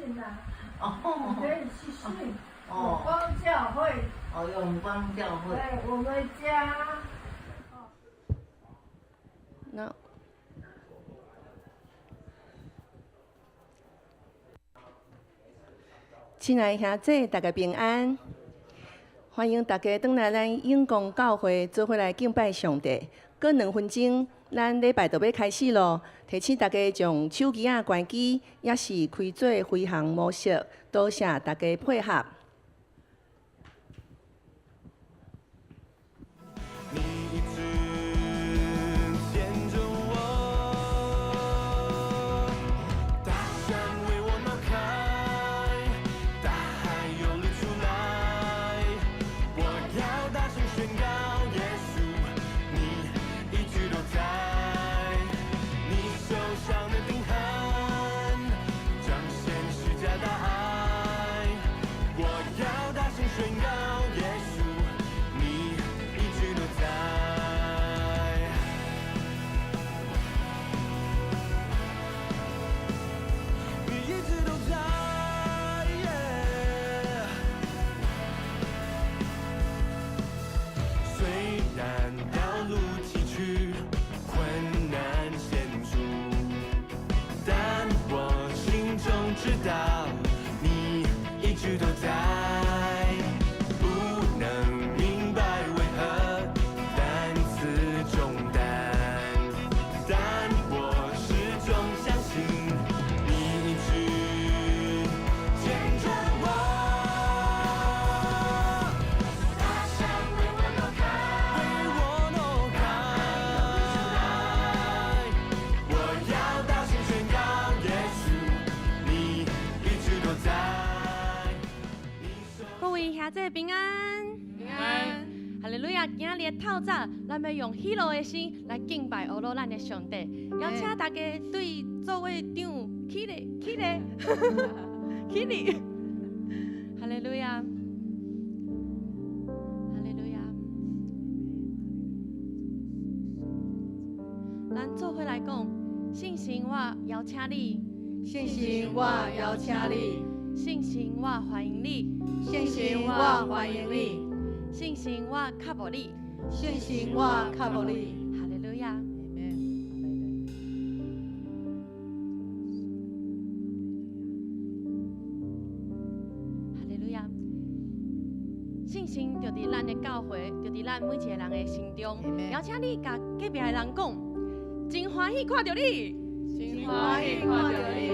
信啊，哦可以去信永光教會。哦，永光教會。對，我們家。那親愛兄弟，大家平安，歡迎大家轉來咱永光教會做伙來敬拜上帝。閣2分鐘，咱禮拜就欲開始囉。提醒大家將手機仔關機，抑是開做飛行模式，多謝大家配合。你一直牽著我，大山為我挪開，大海又流出來，我要大聲宣告，耶穌，你一直都在，你手上的釘痕，彰顯十架大愛，我要大聲宣告，耶穌，你一直都在。你一直都在。雖然道路崎嶇，困難險阻，但我心中知道，你一直都在。不能明白為何擔此重擔，但我始終相信你一直牽著我。大山為我挪開，為我挪開，我要大聲宣告，耶穌，你一直都在。各位兄弟平安，平安。哈利路亞！今日的透早，咱欲用喜樂的心來敬拜阿羅咱的上帝。邀請大家對座位長起來，起來，起立。哈利路亞，哈利路亞。咱做伙來講，聖神我邀請你，聖神我邀請你，聖神我歡迎你，聖神我歡迎你，聖神我靠慕你，聖神我靠慕你。哈利路亞。哈利路亞。聖神就佇咱的教會，就佇咱每一個人的心中。邀請你共隔壁的人講，真歡喜看著你，真歡喜看著你。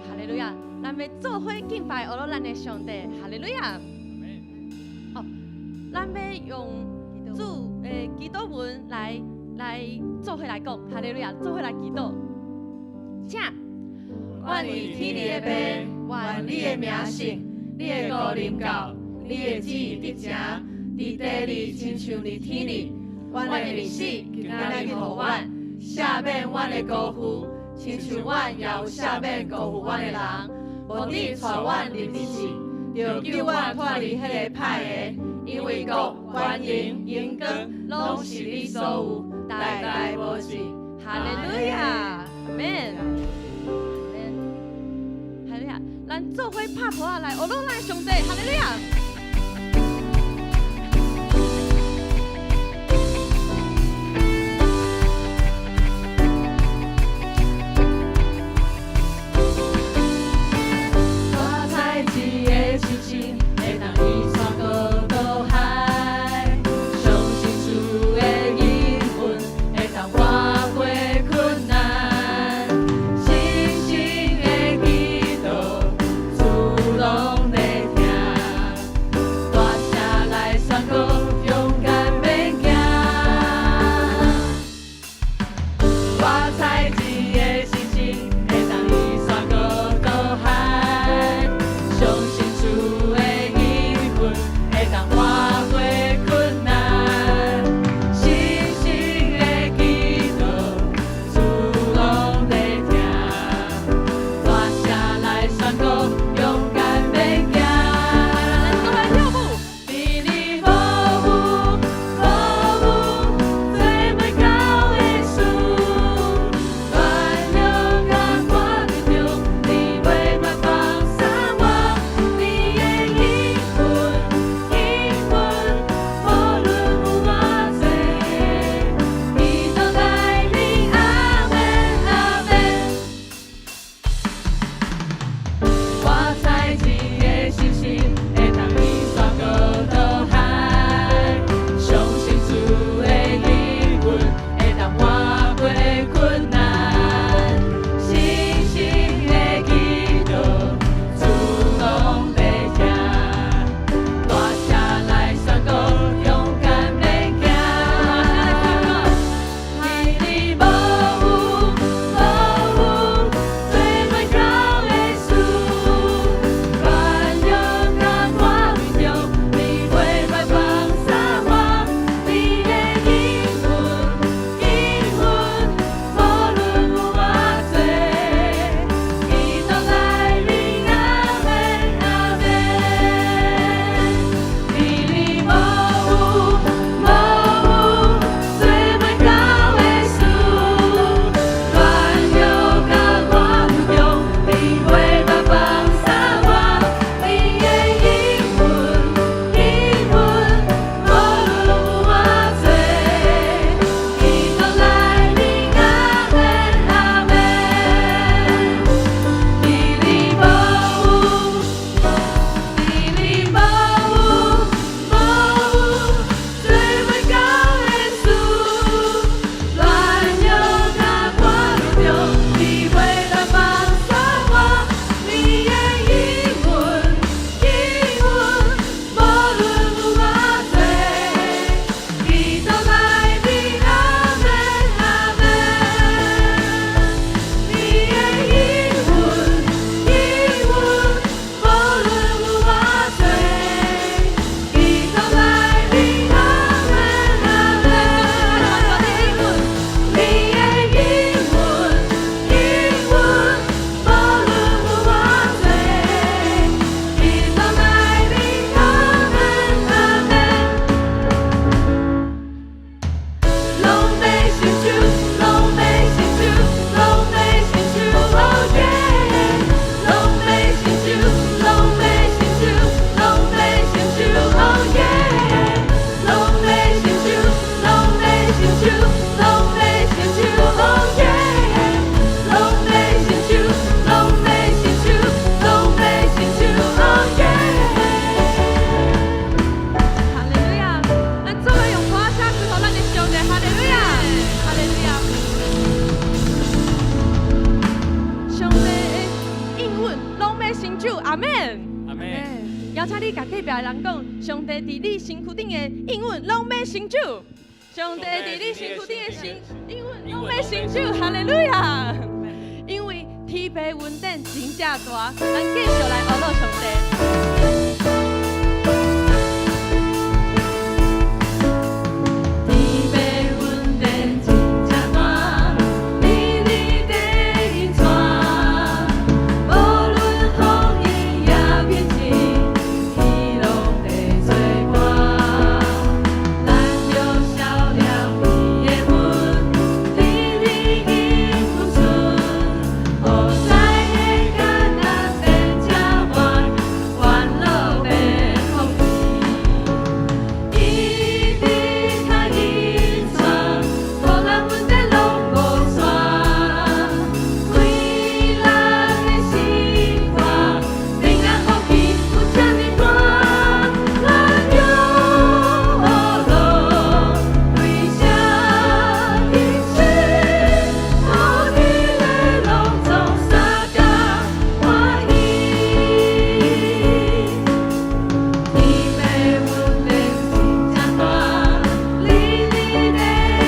哈利路亞！咱欲做伙敬拜阿羅咱的上帝。哈利路亞！哦，咱欲用主的祈禱文來做伙來講。哈利路亞！做伙來祈禱，請。願為天地的父，願你的名聖，你的國臨到，你的旨意得成，佇地裡親像佇天裡。阮的日子今仔日予阮，赦免阮的辜負，親像阮也有赦免辜負阮的人。無得帶阮入去試，著救阮脫離彼个歹的，因為國、權榮、榮光，攏是你所有，代代無盡。哈利路亞，阿門。哈利路亞，咱做伙拍噗仔來，阿羅咱的上帝，哈利路亞。大菜一个手指，會當移山過倒海，相信主的應允，會當跨過困難。信心的祈禱，主攏咧聽。攏欲成就，阿門。阿門。邀請你共隔壁的人講，上帝佇你身軀頂的應允攏欲成就。上帝佇你身軀頂的應允攏欲成就，哈利路亞。因為天父恩典真正大，咱繼續來學樂上帝。天父恩典真正大，年年在引帶，無論風雨也平靜，伊攏在做伴。咱著數念伊的恩，年年應允出，予災的艱難變這歡，歡樂變福氣。伊的跤引帶，予咱恩典攏無煞，為咱的生活平安福氣有這呢大，咱著學樂，對誰應許，予你的攏總相共歡喜。天父恩典真正大，年年在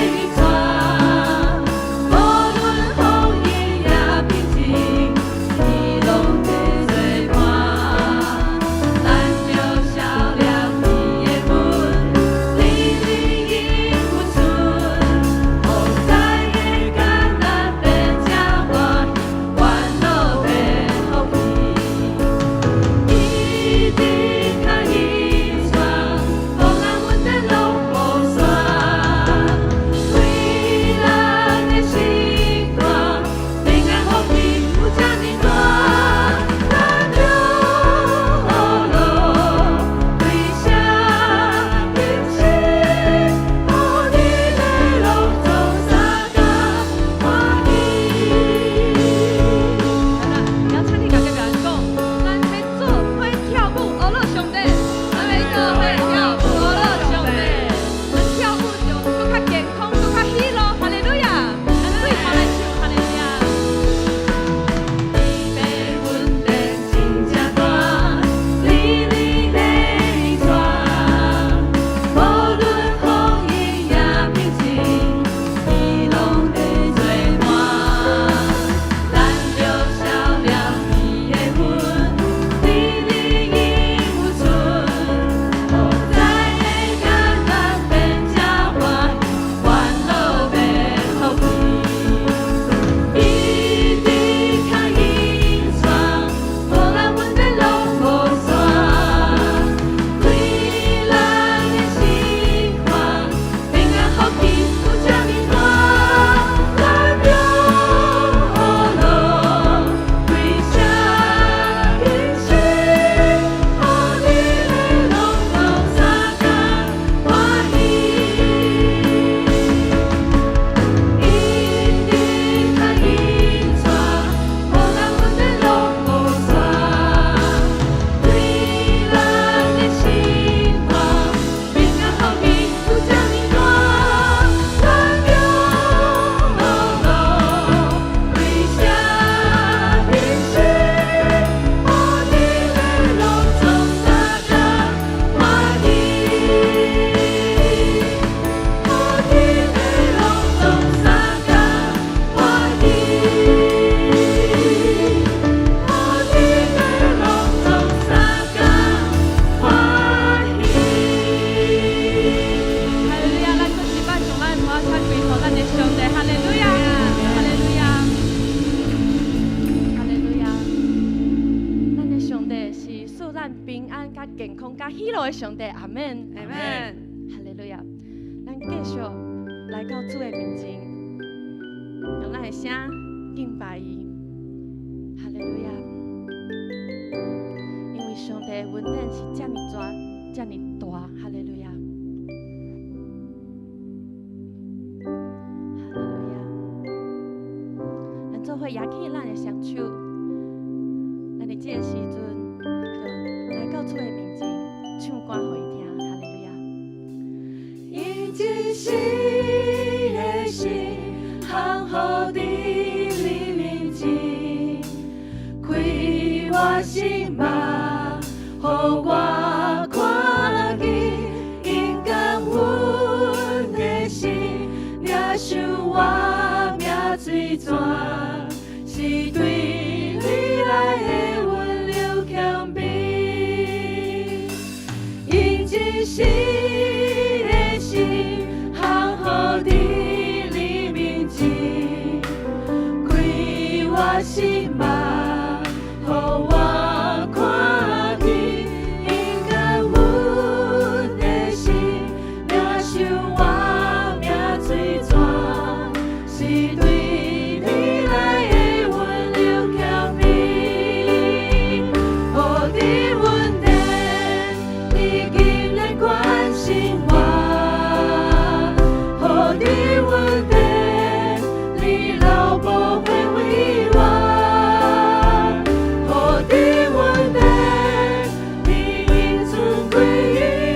引帶，無論風雨也平靜，伊攏在做伴。咱著數念伊的恩，年年應允出，予災的艱難變這歡，歡樂變福氣。伊的跤引帶，予咱恩典攏無煞，為咱的生活平安福氣有這呢大，咱著學樂，對誰應許，予你的攏總相共歡喜。邀請你共隔壁人講，咱欲做伙跳舞學樂上帝，咱欲做伙跳舞學樂上帝，咱跳舞就閣較健康，閣較喜樂，哈利路亞！咱對頭來唱，哈利路亞。天父恩典真正大，年年在引帶，無論風雨也平靜，伊攏在做伴。咱著數念伊的恩，年年應允出，予災的艱難變這歡，歡樂變福氣。伊的跤引帶，予咱恩典攏無煞，為咱的生活平安福氣有這呢大，咱著學樂，對誰應許，予你的攏總相共歡喜。伊的跤引帶，予咱恩典攏無煞，為咱的生活平安福氣有這呢大，咱著學樂，對誰應許，予你的攏總相共歡喜。予你的攏總相共歡喜。予你的攏總相共歡喜。哈利路亞！咱閣一擺將咱的鼓掌歸予咱的上帝，哈利路亞，哈利路亞，哈利路亞。咱的上帝是賜咱平安、佮健康、佮喜樂的上帝，阿門。阿門。哈利路亞！咱繼續來到主的面前，用咱的聲敬拜伊。哈利路亞！因為上帝的恩典是這呢大，這呢大，哈利路亞！哈利路亞！咱做伙舉起咱的雙手，咱佇這個時陣就來到主的面前，唱歌予伊聽，哈利路亞！因真實的心，降服佇你面前，開我心目，予我看見，應感恩的心，領受活命水泉，是對你來的溫柔謙卑。用真實的心，降服佇你面前，開我心目，予我看見，應感恩的心，領受活命水泉，是對你來的溫柔謙卑。予你恩典，你竟然關心我；予你恩典，你流寶血為我；予你恩典，你應准歸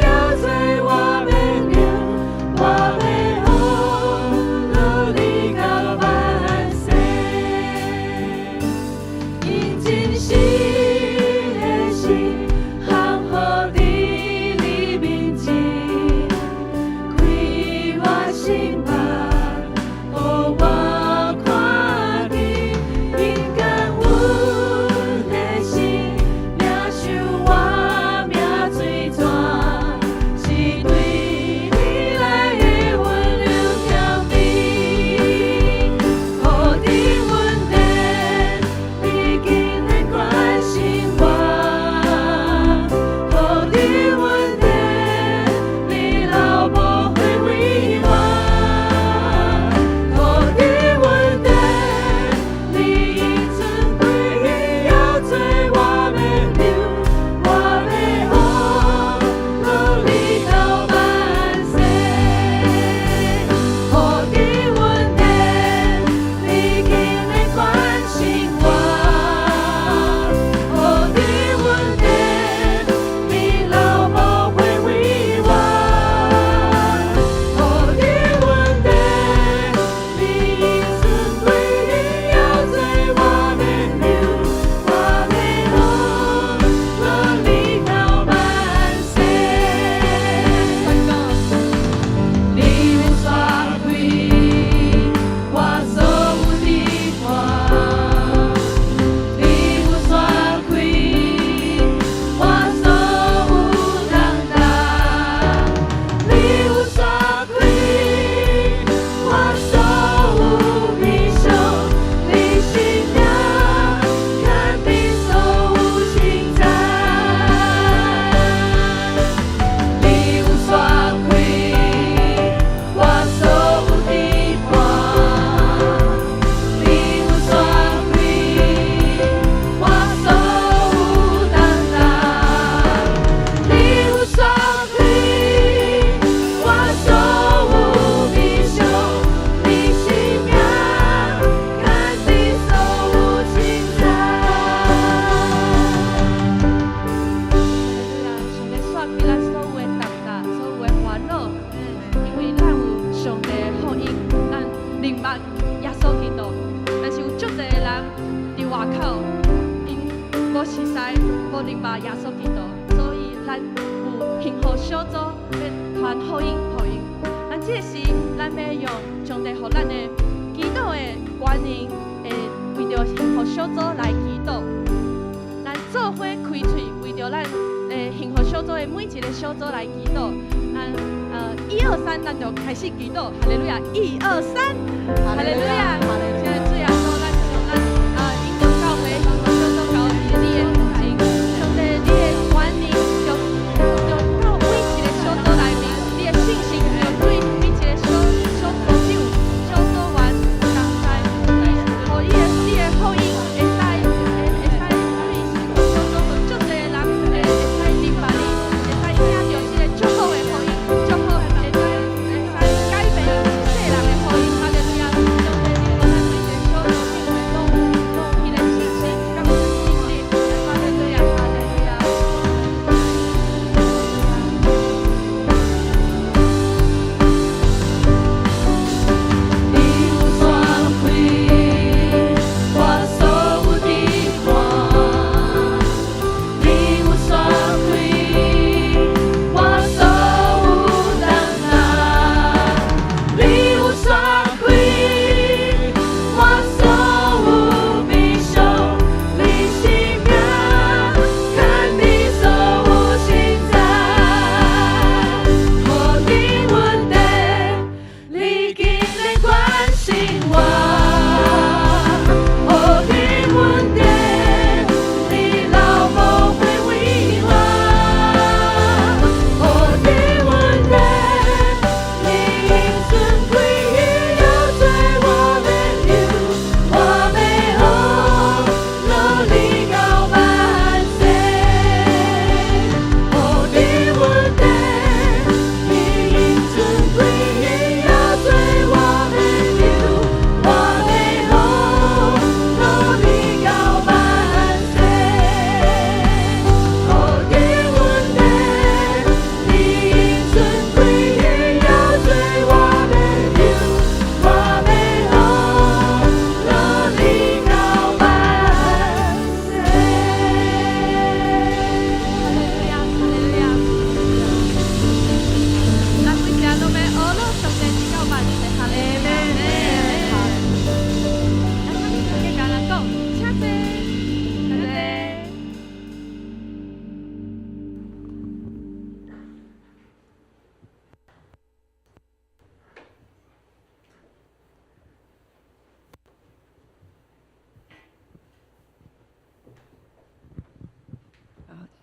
要做我的娘，我欲予你到萬世。用真實的心，降服佇你面前，開我心目，予我看見，應感恩的心，領受活命水泉，是對你來的溫柔謙卑。予你恩典，你竟然關心我；予你恩典，你流寶血為我；予你恩典，你應准歸要做我的娘，我欲予你到萬世。予你恩典，你竟然關心我；予你恩典，你流寶血為我；予你恩典，你應准歸要做我的娘，我欲予你到萬世。你有煞開我所有的伴，你有煞開我所有重擔，你有煞開我所有悲傷，你生命堪比所有稱讚。你有煞開我所有的伴，你有煞開我所有重擔，你有煞開我所有悲傷，你生命堪比所有稱讚。上帝煞開咱所有的重擔，所有的煩惱，因為咱有上帝的福音，咱明白耶穌基督。但是有足濟的人佇外口，𪜶無熟似，無明白耶穌基督，所以咱有幸福小組欲傳福音予𪜶。咱這個時，咱欲用上帝予咱的祈禱的觀念，會為著幸福小組來祈禱。咱做伙開喙，為著咱幸福小組的每一个小組來祈禱。咱一二三，咱就開始祈禱。哈利路亞！一二三，哈利路亞！現在主耶穌，咱將咱永光教會幸福小組交佇你的面前，上帝你的權能就就到每一个小組內面，你的信心就對每一個小小組長、小組員同在，予你的福音會使會使對幸福小組予足濟人會使明白你，會使聽著這个祝福的福音，祝福會使會使改變一世人的福音。哈利路亞！上帝，你予咱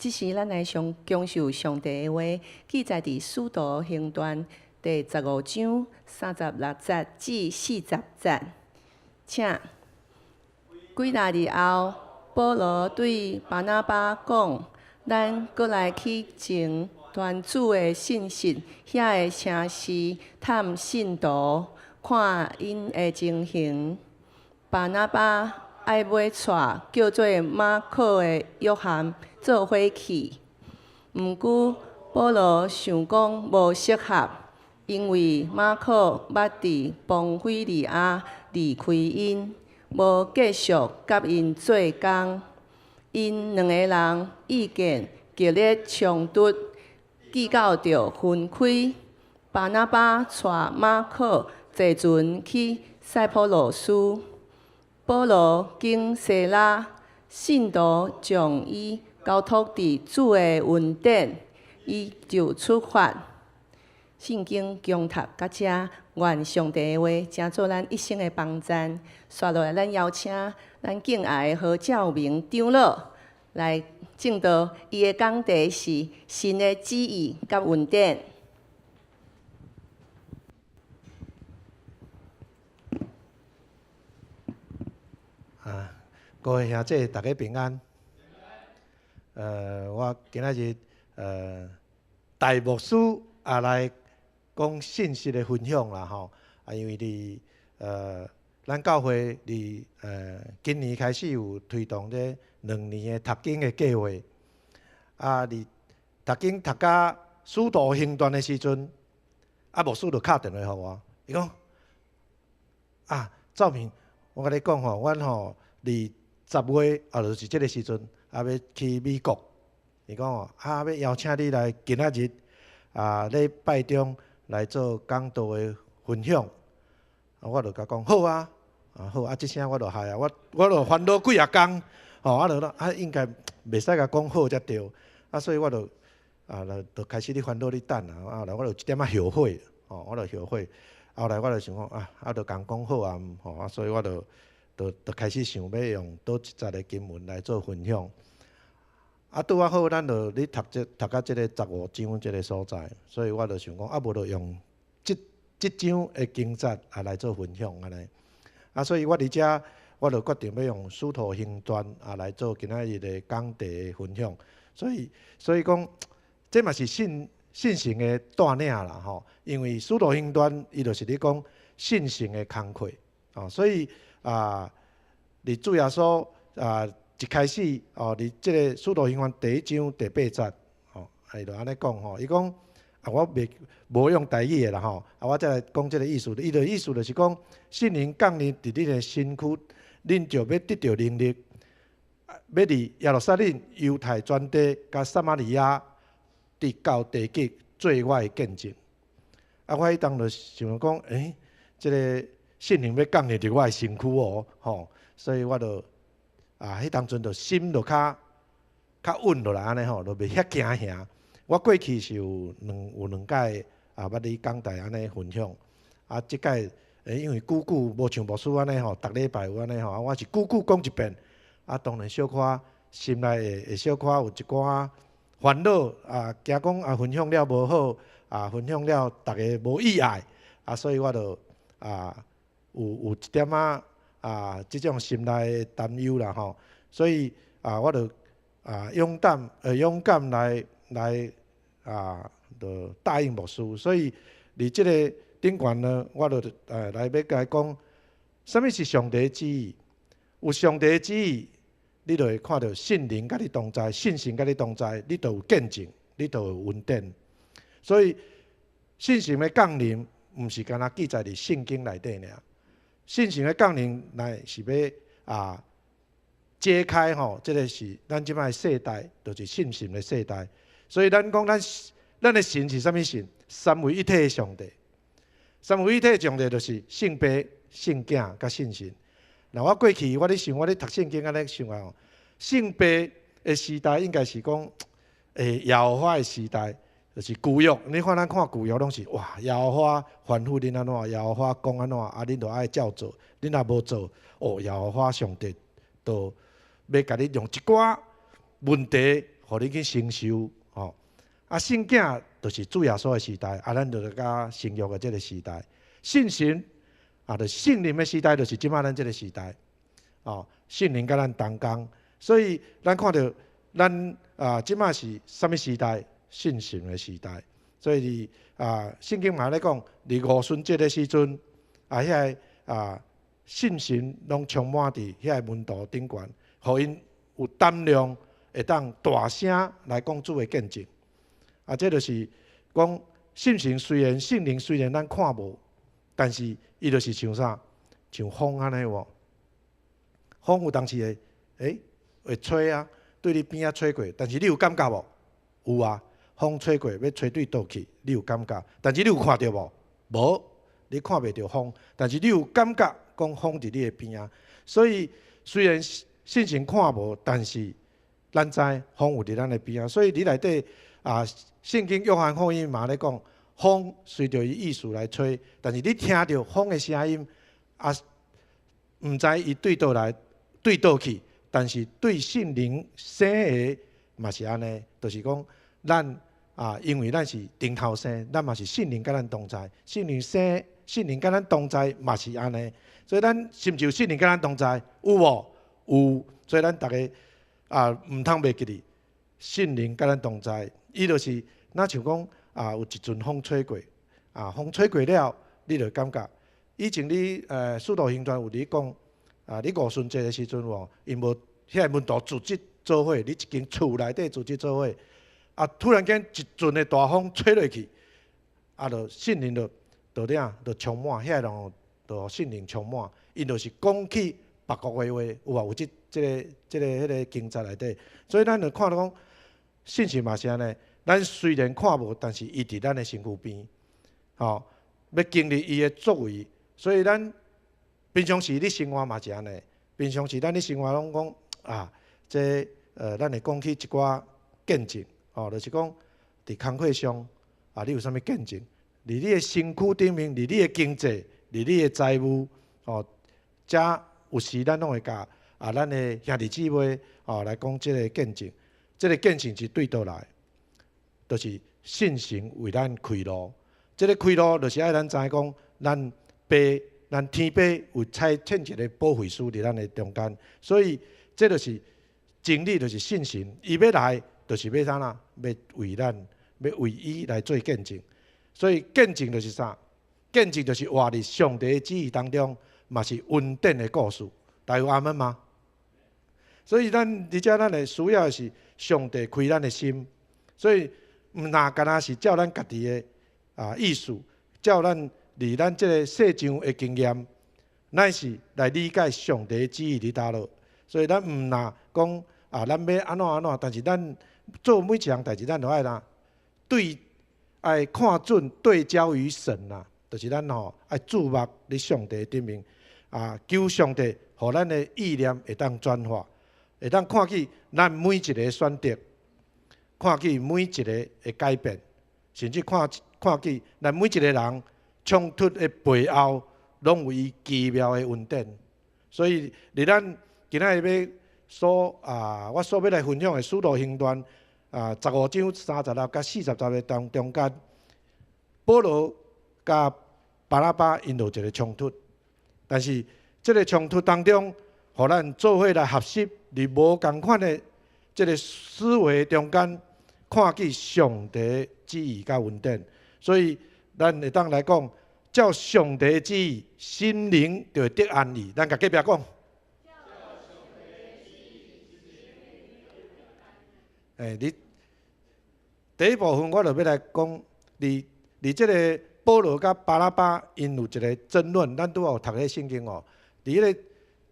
這時，咱來上享受上帝的話，記載佇《使徒行傳》第15章36節至40節。請。幾若日後，保羅對巴拿巴講：咱閣來去前傳主的信息，遐个城市探信徒，看𪜶的情形。巴拿巴愛欲帶叫做馬可的約翰做伙去，毋過保羅想講無適合，因為馬可捌佇磅腓利亞離開𪜶，無繼續佮𪜶做工。𪜶兩個人意見激烈衝突，計較著分開。巴拿巴帶馬可坐船去塞浦路斯，保羅經西拉，信徒將伊交託佇主的恩典，伊就出發。聖經恭讀到遮，願上帝的話成做咱一生的幫贊。紲落來，咱邀請咱敬愛的何照明長老來證道，伊的講題是神的旨意佮恩典。啊，各位兄弟，大家平安。我今仔日代牧師啊來講信息的分享啦吼。啊，因為佇咱教會佇今年開始有推動這2年的讀經的計劃。啊，佇讀經讀甲使徒行傳的時陣，啊，牧師就敲電話予我，伊講啊，兆明，我共你講吼，阮吼佇10月啊，就是這个時陣啊，欲去美國。伊講吼，啊，欲邀請你來今仔日啊，禮拜中來做講道的分享。啊，我就共講好啊，啊好啊，這聲我就害啊，我就煩惱幾仔工，吼，啊，就啊應該袂使共講好才對，啊，所以我就啊，就開始咧煩惱咧等啊，後來我就一點仔後悔，吼，我就後悔，後來我就想講啊，啊，就共講好啊，吼，啊，所以我就開始想欲用佗一節的經文來做分享。啊，拄仔好，咱就咧讀這讀到這个十五章這个所在，所以我就想講，啊，無就用這章的經節啊來做分享按呢。啊，所以我佇遮，我就決定欲用《使徒行傳》啊來做今仔日的講題的分享。所以講，這嘛是信神的帶領啦吼。因為《使徒行傳》伊就是咧講信神的工課，哦，所以啊，佇主耶穌啊一開始哦，佇這個《使徒行傳》第一章第八節，吼，伊就按呢講吼，伊講啊，我袂無用台語的啦吼，啊，我再來講這个意思。伊的意思就是講，聖靈降臨佇恁的身軀，恁就欲得著能力，欲佇耶路撒冷、猶太全地、佮撒瑪利亞，直到地極，做我的見證。啊，我彼當就想講，欸，這个聖靈欲降臨佇我的身軀哦，吼，所以我就啊，彼當陣就心就較較穩落來按呢吼，就袂遐驚嚇。我過去是有兩擺啊，捌佇講台按呢分享。啊，這擺因為久久無像牧師按呢吼，逐禮拜有按呢吼，啊，我是久久講一遍。啊，當然小可心內會小可有一寡煩惱啊，驚講啊分享了無好，啊分享了逐家無意愛，啊，所以我就啊有一點仔啊這種心內的擔憂啦吼。所以啊，我就啊勇敢來啊，就答應牧師。所以佇這个頂懸呢，我就來欲共講，啥物是上帝旨意？有上帝旨意，你就會看著聖靈佮你同在，信神佮你同在，你就有見證，你就有恩典。所以信神的降臨，毋是干焦記載佇聖經內底爾。信神的降臨乃是欲啊解開吼，這个是咱這擺的世代，就是信神的世代。所以咱講咱的神是啥物神？三位一體的上帝。三位一體的上帝就是聖父、聖囝佮聖神。若我過去我咧想，我咧讀聖經按呢想啊吼，聖父的時代應該是講，耶和華的時代，就是舊約。你看咱看舊約攏是哇，耶和華吩咐恁按怎，耶和華講按怎，啊恁就愛照做。恁若無做，哦，耶和華上帝就欲共你用一寡問題。予你去承受吼。啊，圣囝就是主耶穌的時代，啊，咱就佮新約的這个時代。信神啊，就聖靈的時代，就是這擺咱這个時代。哦，聖靈佮咱同工，所以咱看著咱啊，這擺是啥物時代？信神的時代。所以啊，聖經嘛咧講，佇五旬節的時陣，啊，遐个啊，信心攏充滿佇遐个門徒頂懸，予𪜶有膽量會當大聲來講主的見證。啊，這就是講信神雖然聖靈雖然咱看無，但是伊就是像啥？像風按呢無？風有當時會，會吹啊，對你邊仔吹過，但是你有感覺無？有啊，風吹過欲吹對佗去，你有感覺，但是你有看著無？無，你看袂著風，但是你有感覺講風佇你的邊仔。所以雖然聖神看無，但是咱知風有佇咱的邊仔。所以佇內底啊，聖經約翰福音嘛咧講，風隨著伊意思來吹，但是你聽著風的聲音，啊，毋知伊對佗來對佗去，但是對聖靈生的嘛是按呢，就是講咱啊，因為咱是重頭生，咱嘛是聖靈佮咱同在，聖靈生，聖靈佮咱同在嘛是按呢，所以咱是毋是有聖靈佮咱同在？有無？有，所以咱逐个啊，毋通袂記得聖靈佮咱同在，伊就是若像講啊，有一陣風吹過，啊，風吹過了，你就感覺以前你使徒行傳有佇講啊，你五旬節的時陣哦，𪜶無遐個門徒組織做伙，佇一間厝內底組織做伙，啊，突然間一陣的大風吹落去，啊，就聖靈就就怎就充滿，遐個人就聖靈充滿，𪜶就是講起別國的話，有啊，有這這个這个彼个經節內底，所以咱就看著講，聖神嘛是按呢，咱雖然看無，但是伊佇咱的身軀邊，吼，欲經歷伊的作為，所以咱平常時咧生活嘛是按呢，平常時咱咧生活攏講啊，這咱會講起一寡見證，吼，就是講佇工課上啊，你有啥物見證？佇你的身軀頂面，佇你的經濟，佇你的財務，吼，遮有時咱攏會共啊，咱的兄弟姊妹吼來講這个見證，這个見證是對佗來？就是聖神為咱開路，這个開路就是愛咱知講，咱爸、咱天父有差遣一个保惠師佇咱的中間，所以這就是真理，就是聖神，伊欲來，就是欲啥啦？欲為咱，欲為伊來做見證。所以見證就是啥？見證就是活佇上帝的旨意當中，嘛是恩典的故事。大家有阿們嗎？所以咱佇遮咱會需要的是上帝開咱的心，所以毋若干焦是照咱家己的啊意思，照咱佇咱這个世上的經驗，乃是來理解上帝的旨意佇佗落。所以咱毋若講啊，咱欲按怎按怎，但是咱做每一項代誌，咱都愛啦，對愛看準對焦於神啦，就是咱吼愛注目佇上帝頂面啊，求上帝予咱的意念會當轉化，會當看見咱每一個選擇，看見每一個的改變，甚至看看見咱每一個人衝突的背後，攏有伊奇妙的恩典。所以，佇咱今仔日欲所啊，我所欲來分享的使徒行傳啊，15章36佮40節的當中間，保羅佮巴拿巴𪜶有一個衝突，但是這个衝突當中，予咱做伙來學習，佇無仝款的這个思維中間，看見上帝旨意佮恩典。所以，咱會當來講，照上帝旨意，心靈就會得安逸。咱共隔壁講。欸，你第一部分我就欲來講，佇佇這个保羅佮巴拿巴𪜶有一个爭論，咱拄仔有讀彼个聖經哦。佇彼个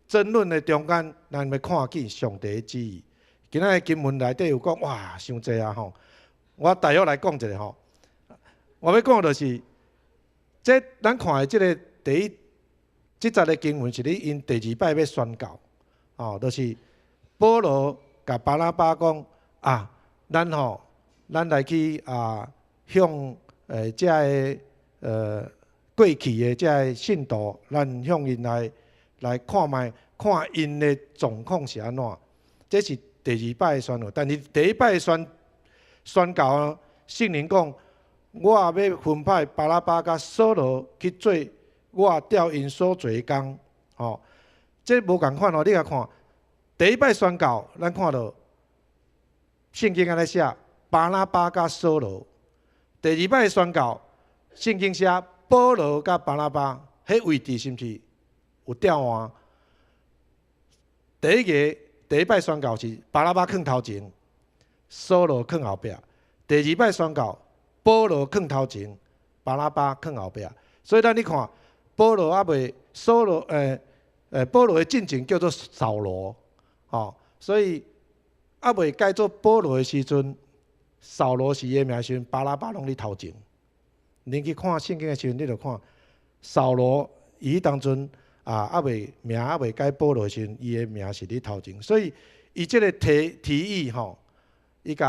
爭論的中間，咱欲看見上帝的旨意。今仔日經文內底有講，哇，傷濟啊吼！我大約來講一下吼。我欲講的就是，這咱看的這个第一，這節的經文是咧𪜶第二擺欲宣教，哦，就是保羅共巴拿巴講啊，咱吼，咱來去啊，向遮个過去的遮个信徒，咱向𪜶來來看覓，看𪜶的狀況是按怎。這是第第二擺的宣告，但是第一擺的宣告，聖靈講，我欲分派巴拿巴佮掃羅去做我調𪜶所做的工，吼，這無仝款哦。你來看，第一擺宣告，咱看著聖經按呢寫巴拿巴佮掃羅；第二擺宣告，聖經寫保羅佮巴拿巴，彼位置是毋是有調換？第一个第一擺宣告是巴拿巴囥頭前，掃羅囥後壁；第二擺宣告，保羅囥頭前，巴拿巴囥後壁。所以咱你看，保羅猶未掃羅，保羅的進前叫做掃羅，吼，所以猶未改做保羅的時陣，掃羅是伊的名時陣，巴拿巴攏佇頭前。恁去看聖經的時陣，你就看掃羅伊彼當陣啊，猶未名猶未改保羅的時陣，伊的名是佇頭前。所以伊這个提議吼，伊共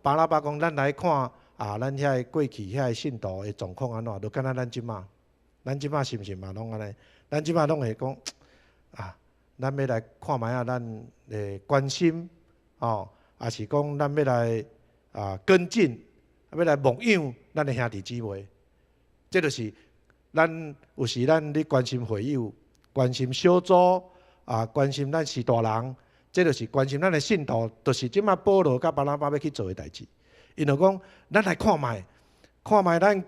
巴拿巴講，咱來看啊，咱遐个過去遐个信徒的狀況按怎，就敢若咱這馬，咱這馬是毋是嘛攏按呢？咱這馬攏會講啊，咱欲來看覓仔，咱的關心吼，抑是講咱欲來啊跟進，欲來牧養咱的兄弟姊妹，這就是咱有時咱咧關心會友、關心小組啊，關心咱序大人，這就是關心咱的信徒，就是這馬保羅佮巴拿巴欲去做的代誌。𪜶就講，咱來看覓，看覓咱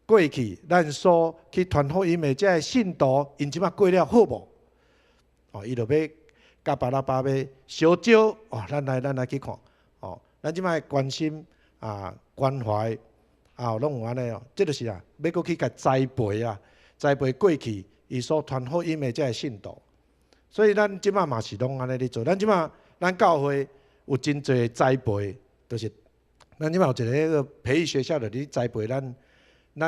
過去咱所去傳福音的這个信徒，𪜶這馬過了好無？哦，伊就欲佮巴拿巴欲相招哦，咱來去看，哦，咱這馬關心啊關懷啊，攏有按呢哦，這就是啊，欲閣去共栽培啊，栽培過去伊所傳福音的這个信徒。所以咱這馬嘛是攏按呢咧做，咱這馬咱教會有真濟栽培，就是咱這馬有一个彼個培育學校，就咧栽培咱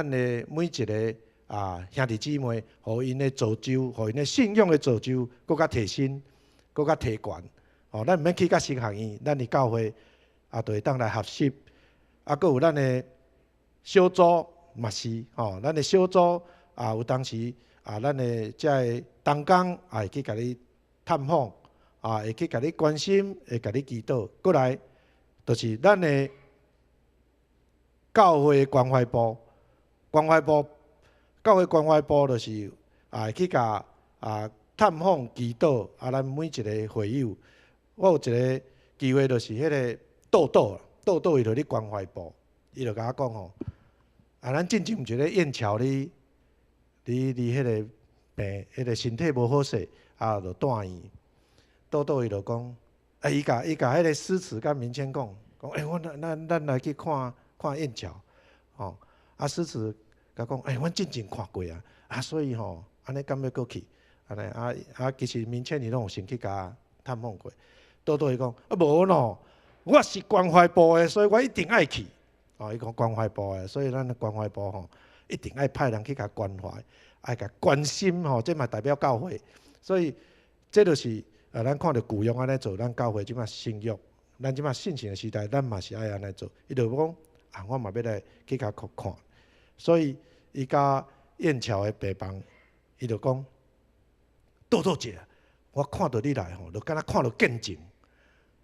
的每一个啊兄弟姊妹，予𪜶的造就，予𪜶的信仰的造就，閣較提升，閣較提懸。哦，咱毋免去到神學院，咱佇教會啊，就會當來學習。啊，閣有咱的小組嘛是，吼，咱的小組啊，有當時啊，咱的遮个同工也會去共你探訪，啊，會去共你關心，會共你祈禱。過來，就是咱的教會關懷部，關懷部，教會關懷部就是啊，會去共啊探訪、祈禱啊，咱每一个會友。我有一个機會，就是彼个豆豆，豆豆伊就佇關懷部，伊就共我講吼，啊，咱進前毋是咧燕橋咧，佇彼个病，彼个身體無好勢，啊，就住院。豆豆伊就講，啊，伊共彼个詩詞佮明謙講，講，欸，阮咱來去看看燕橋，吼，啊，詩詞共講，欸，阮進前看過啊，啊，所以吼，按呢敢欲閣去？按呢，啊啊，其實明謙伊攏有先去共探訪過。豆豆伊講，啊無喏，我是關懷部的，所以我一定愛去。哦，伊講關懷部的，所以咱關懷部吼，一定愛派人去共關懷，愛共關心吼，這嘛代表教會。所以這就是啊，咱看著舊約按呢做，咱教會這馬新約，咱這馬信心的時代，咱嘛是愛按呢做。伊就講啊，我嘛欲來去共看。所以伊佮燕橋的病房，伊就講，豆豆姐，我看著你來吼，就敢若看著見證。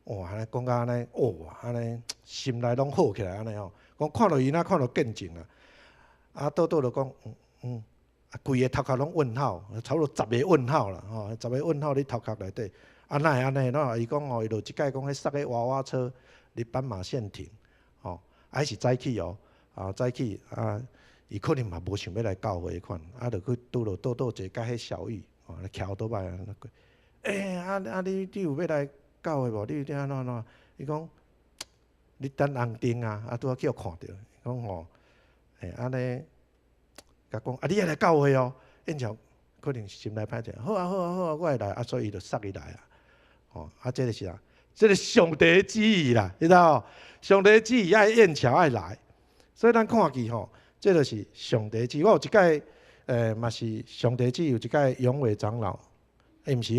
哇，按呢講甲按呢，哇，按呢心內攏好起來按呢吼。講看著伊若看著見證啊。啊，豆豆就講，嗯嗯，啊，規个頭殼攏問號，差不多十个問號啦，吼，十个問號佇頭殼內底。啊，哪會按呢？喏，伊講吼，伊就一擺講彼捒个娃娃車佇斑馬線停，吼，啊，彼是早起哦，啊，早起啊，伊可能嘛無想欲來教會款，啊，就去拄著豆豆姐佮彼小玉，吼，騎歐多擺啊，欸，啊啊，你有欲來教會無？你按怎按怎？伊講，你等紅燈啊，啊，拄仔去予看著，伊講吼，欸，按呢，共講，啊，你愛來教會哦，燕橋可能心內歹勢，好啊好啊好啊，我會來，啊，所以伊就捒伊來啊，吼，啊，這个是啥？這个上帝的旨意啦，你知無？上帝的旨意愛燕橋愛來，所以咱看見吼，這就是上帝旨意。我有一擺，嘛是上帝旨意，有一擺永偉長老，伊毋是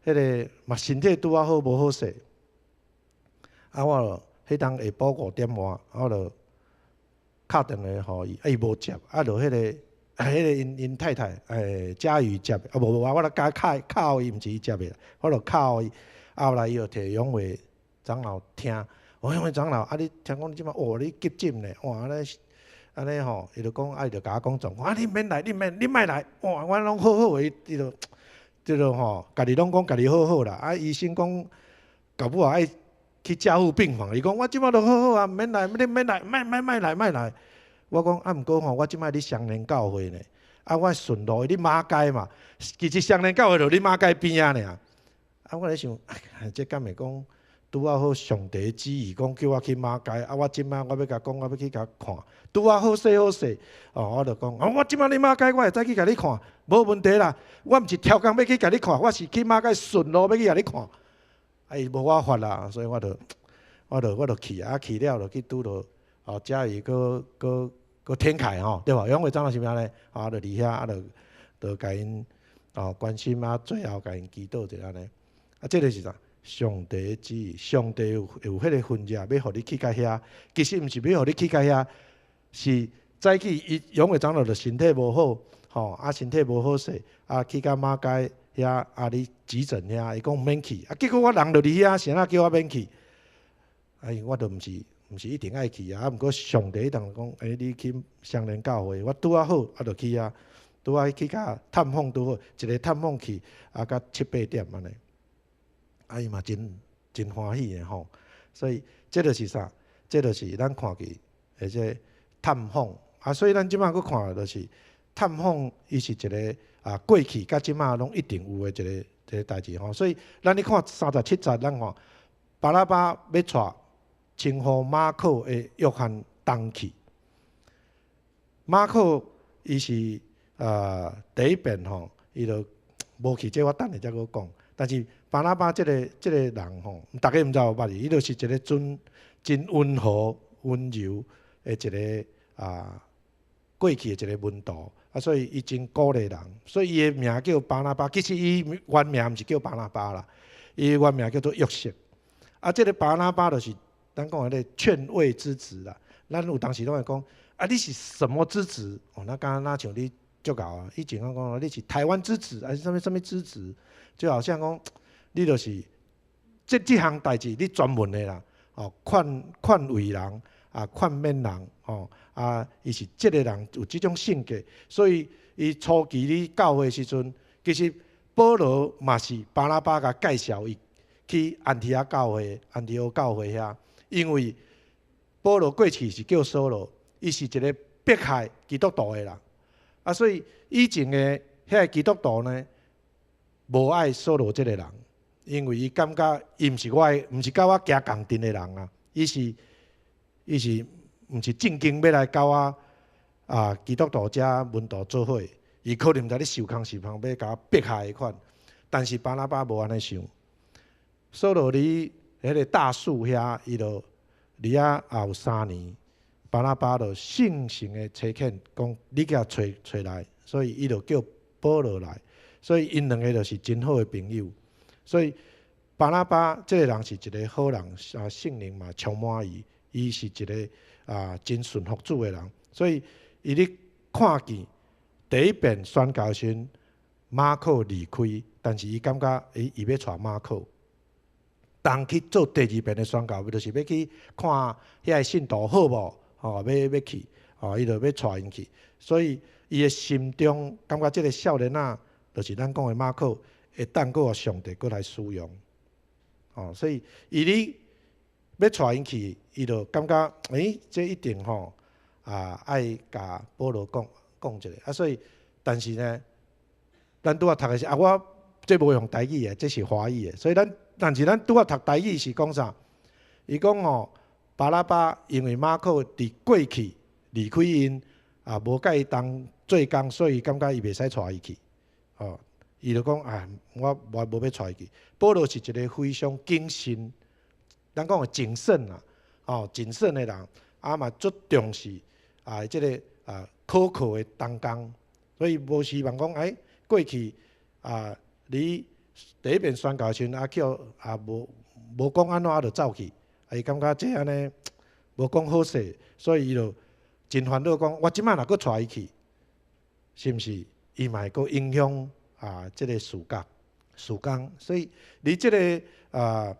彼个嘛身體拄仔好無好勢，啊，我就彼當下晡5點外，我就敲電話予伊，啊，伊無接，啊，就彼个𪜶太太，嘉瑜接的，啊，無無，我就敲敲予伊，毋是伊接的，我就敲予伊，啊後來伊就提勇偉長老聽，我勇偉長老，啊你聽講你這擺，哦你急診呢，哇按呢按呢吼，伊就講，啊伊就共我講狀況，啊你免來，你免你莫來，哇我攏好好的，伊就這個吼，家己攏講家己好好啦，啊醫生講，到尾愛去加護病房，伊講我這擺都好好啊，免來，你免來，莫莫莫來莫來。我講啊，毋過吼，我這擺佇雙連教會呢，啊我順路佇馬偕嘛，其實雙連教會就佇馬偕邊仔爾。啊，我咧想，這敢會講拄仔好上帝旨意，講叫我去馬偕，啊我這擺我欲共講，我欲去共看，拄仔好勢好勢，哦，我就講，哦，我這擺佇馬偕，我會使去共你看，無問題啦。我毋是超工欲去共你看，我是去馬偕順路欲去共你看。啊，伊無我法啦，所以我就我就我就去啊，去了就去拄著哦，嘉義閣閣閣天凱吼，對無？勇偉長老是毋是按呢？啊，就佇遐啊，就就共𪜶哦關心啊，最後共𪜶祈禱者按呢。啊，這個是啥？上帝的旨意，上帝有有彼個分別，欲予你去到遐，其實毋是欲予你去到遐，是早起伊勇偉長老就身體無好，吼啊身體無好勢，啊去到馬偕遐啊咧急診遐，伊講毋免去，啊結果我人就佇遐，啥人叫我免去？哎，我都毋是一定愛去啊，啊毋過上帝彼當講，欸你去雙連教會，我拄仔好，啊就去啊，拄仔去共探訪拄好，一个探訪去啊到七八點按呢。啊，伊嘛真真歡喜的吼，所以這就是啥？這就是咱看見的這探訪啊，所以咱這擺閣看就是探訪，伊是一個啊過去佮這擺攏一定有的一個一個代誌吼。所以咱咧看37節，咱看巴拿巴欲帶稱呼馬可的約翰同去。馬可伊是第一遍吼，伊就無去，這我等下才閣講。但是巴拿巴這個人吼，逐家毋知有捌伊，伊就是一個真真溫和、溫柔的一個啊過去的一個門徒，啊，所以伊真鼓勵人，所以伊的名叫巴拿巴。其實伊原名毋是叫巴拿巴啦，伊原名叫做約瑟。啊，這個巴拿巴就是咱講的彼個勸慰之子啦。咱有當時攏會講，啊，你是什麼之子？哦，那敢若像你足𠢕啊，以前我講你是台灣之子，還是啥物啥物之子？就好像講，你就是這這項代誌你專門的啦，哦，勸勸慰人啊，勸勉人，吼啊，伊是這個人有這種性格，所以伊初期佇教會時陣，其實保羅嘛是巴拿巴共介紹伊去安提阿教會、安提阿教會遐，因為保羅過去是叫掃羅，伊是一個迫害基督徒的人，啊，所以以前的遐個基督徒呢，無愛掃羅這個人，因為伊感覺伊毋是我的，毋是佮我行仝陣的人啊，伊是毋是正經欲來佮我啊基督徒遮門徒做伙，伊可能毋知咧受空受空欲共我迫害的款，但是巴拿巴無按呢想，掃羅佇彼個大數遐，伊就佇遐也有3年，巴拿巴就聖神的差遣，講你共揣揣來，所以伊就叫保羅來。所以𪜶兩個就是真好的朋友。所以巴拿巴這個人是一個好人，啊聖靈嘛充滿伊，伊是一個啊真順服主的人。所以伊咧看見第一遍宣教時，馬可離開，但是伊感覺伊欲帶馬可，同去做第二遍的宣教，就是欲去看遐個信徒好無？吼，欲欲去，吼，伊就欲帶𪜶去。所以伊的心中感覺這個少年仔，就是咱講的馬可，會當閣予上帝閣來使用，哦，所以伊咧欲帶𪜶去，伊就感覺，欸，這一定吼啊愛共保羅講講一下，啊，所以，但是呢，咱拄仔讀的是啊，我這無用台語的，這是華語的，所以咱，但是咱拄仔讀台語是講啥？伊講吼，巴拿巴因為馬可佇過去離開𪜶啊，無佮伊同做工，所以感覺伊袂使帶伊去。哦，伊就講啊，我無無欲帶伊去。保羅是一個非常謹慎，咱講的謹慎啦，哦，謹慎的人，啊嘛足重視啊，這個啊可靠的同工，所以無希望講欸過去啊，你第一遍宣教時陣啊，叫啊無無講按怎啊就走去，啊伊感覺這按呢無講好勢，所以伊就真煩惱講，我這擺若閣帶伊去，是毋是？伊嘛會閣影響啊，這個視覺。事工。所以佇這个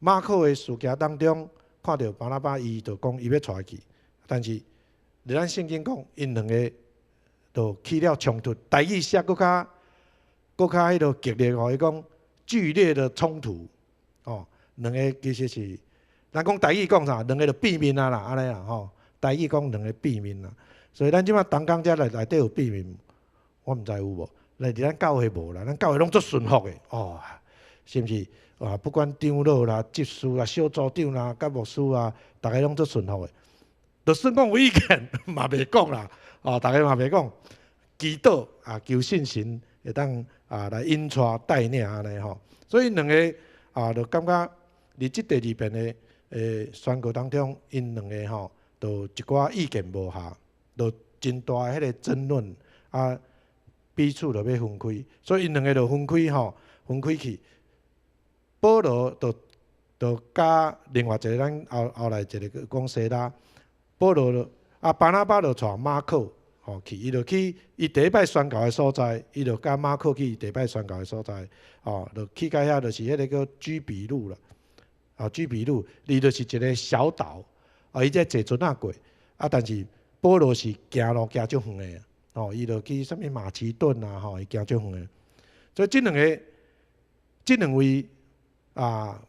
馬可的事件當中，看著巴拿巴伊就講伊欲帶去，但是佇咱聖經講，𪜶兩个就起了衝突，台語寫閣較彼落激烈哦，伊講劇烈的衝突，哦，兩个其實是，咱講台語講啥？兩个就變面啊啦，按呢啦吼。台語講兩个變面啦，所以咱這擺同工遮內底有變面，我毋知有無。來佇咱教會無啦，咱教會攏足順服的，哦，是毋是？啊，不管長老啦、執事啦、小組長啦、佮牧師啊，逐个攏足順服的。就算講有意見，嘛袂講啦，哦，逐个嘛袂講。祈禱啊，求聖神會當啊來引帶帶領按呢吼。所以兩个啊，就感覺佇這第二遍的宣告當中，𪜶兩个吼，就一寡意見無合，就真大的彼个爭論啊，彼此就欲分開，所以𪜶兩个就分開吼，分開去。保羅就佮另外一个咱後後來一个講西拉，保羅啊巴拿巴就帶馬可吼去，伊就去伊第一擺宣教的所在，伊就佮馬可去伊第一擺宣教的所在，吼，就去到遐就是彼个叫居比路啦，啊居比路，伊就是一个小島，啊伊才坐船仔過，啊但是保羅是行路行足遠的，吼，伊就去啥物馬其頓啊，吼，伊行足遠的，所以這兩个，這兩位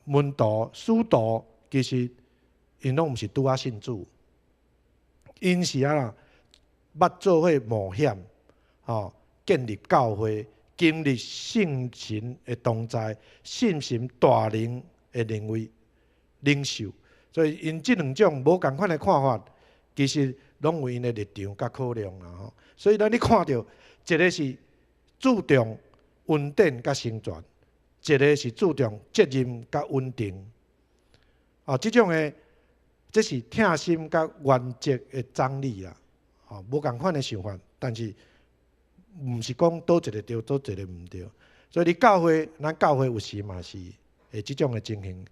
門徒、使徒其實𪜶攏毋是拄仔信主，𪜶是按怎捌做伙冒險，吼，建立教會，經歷聖神的同在，聖神大能的兩位領袖，所以𪜶這兩種無仝款的看法，其實攏有𪜶的立場佮考量啦吼。所以咱咧看著，一个是注重恩典佮成全，一个是注重責任佮穩定。哦，這種的，這是疼心佮原則的張力啦。哦，無仝款的想法，但是毋是講佗一个對，佗一个毋對。所以佇教會，咱教會有時嘛是會這種的情形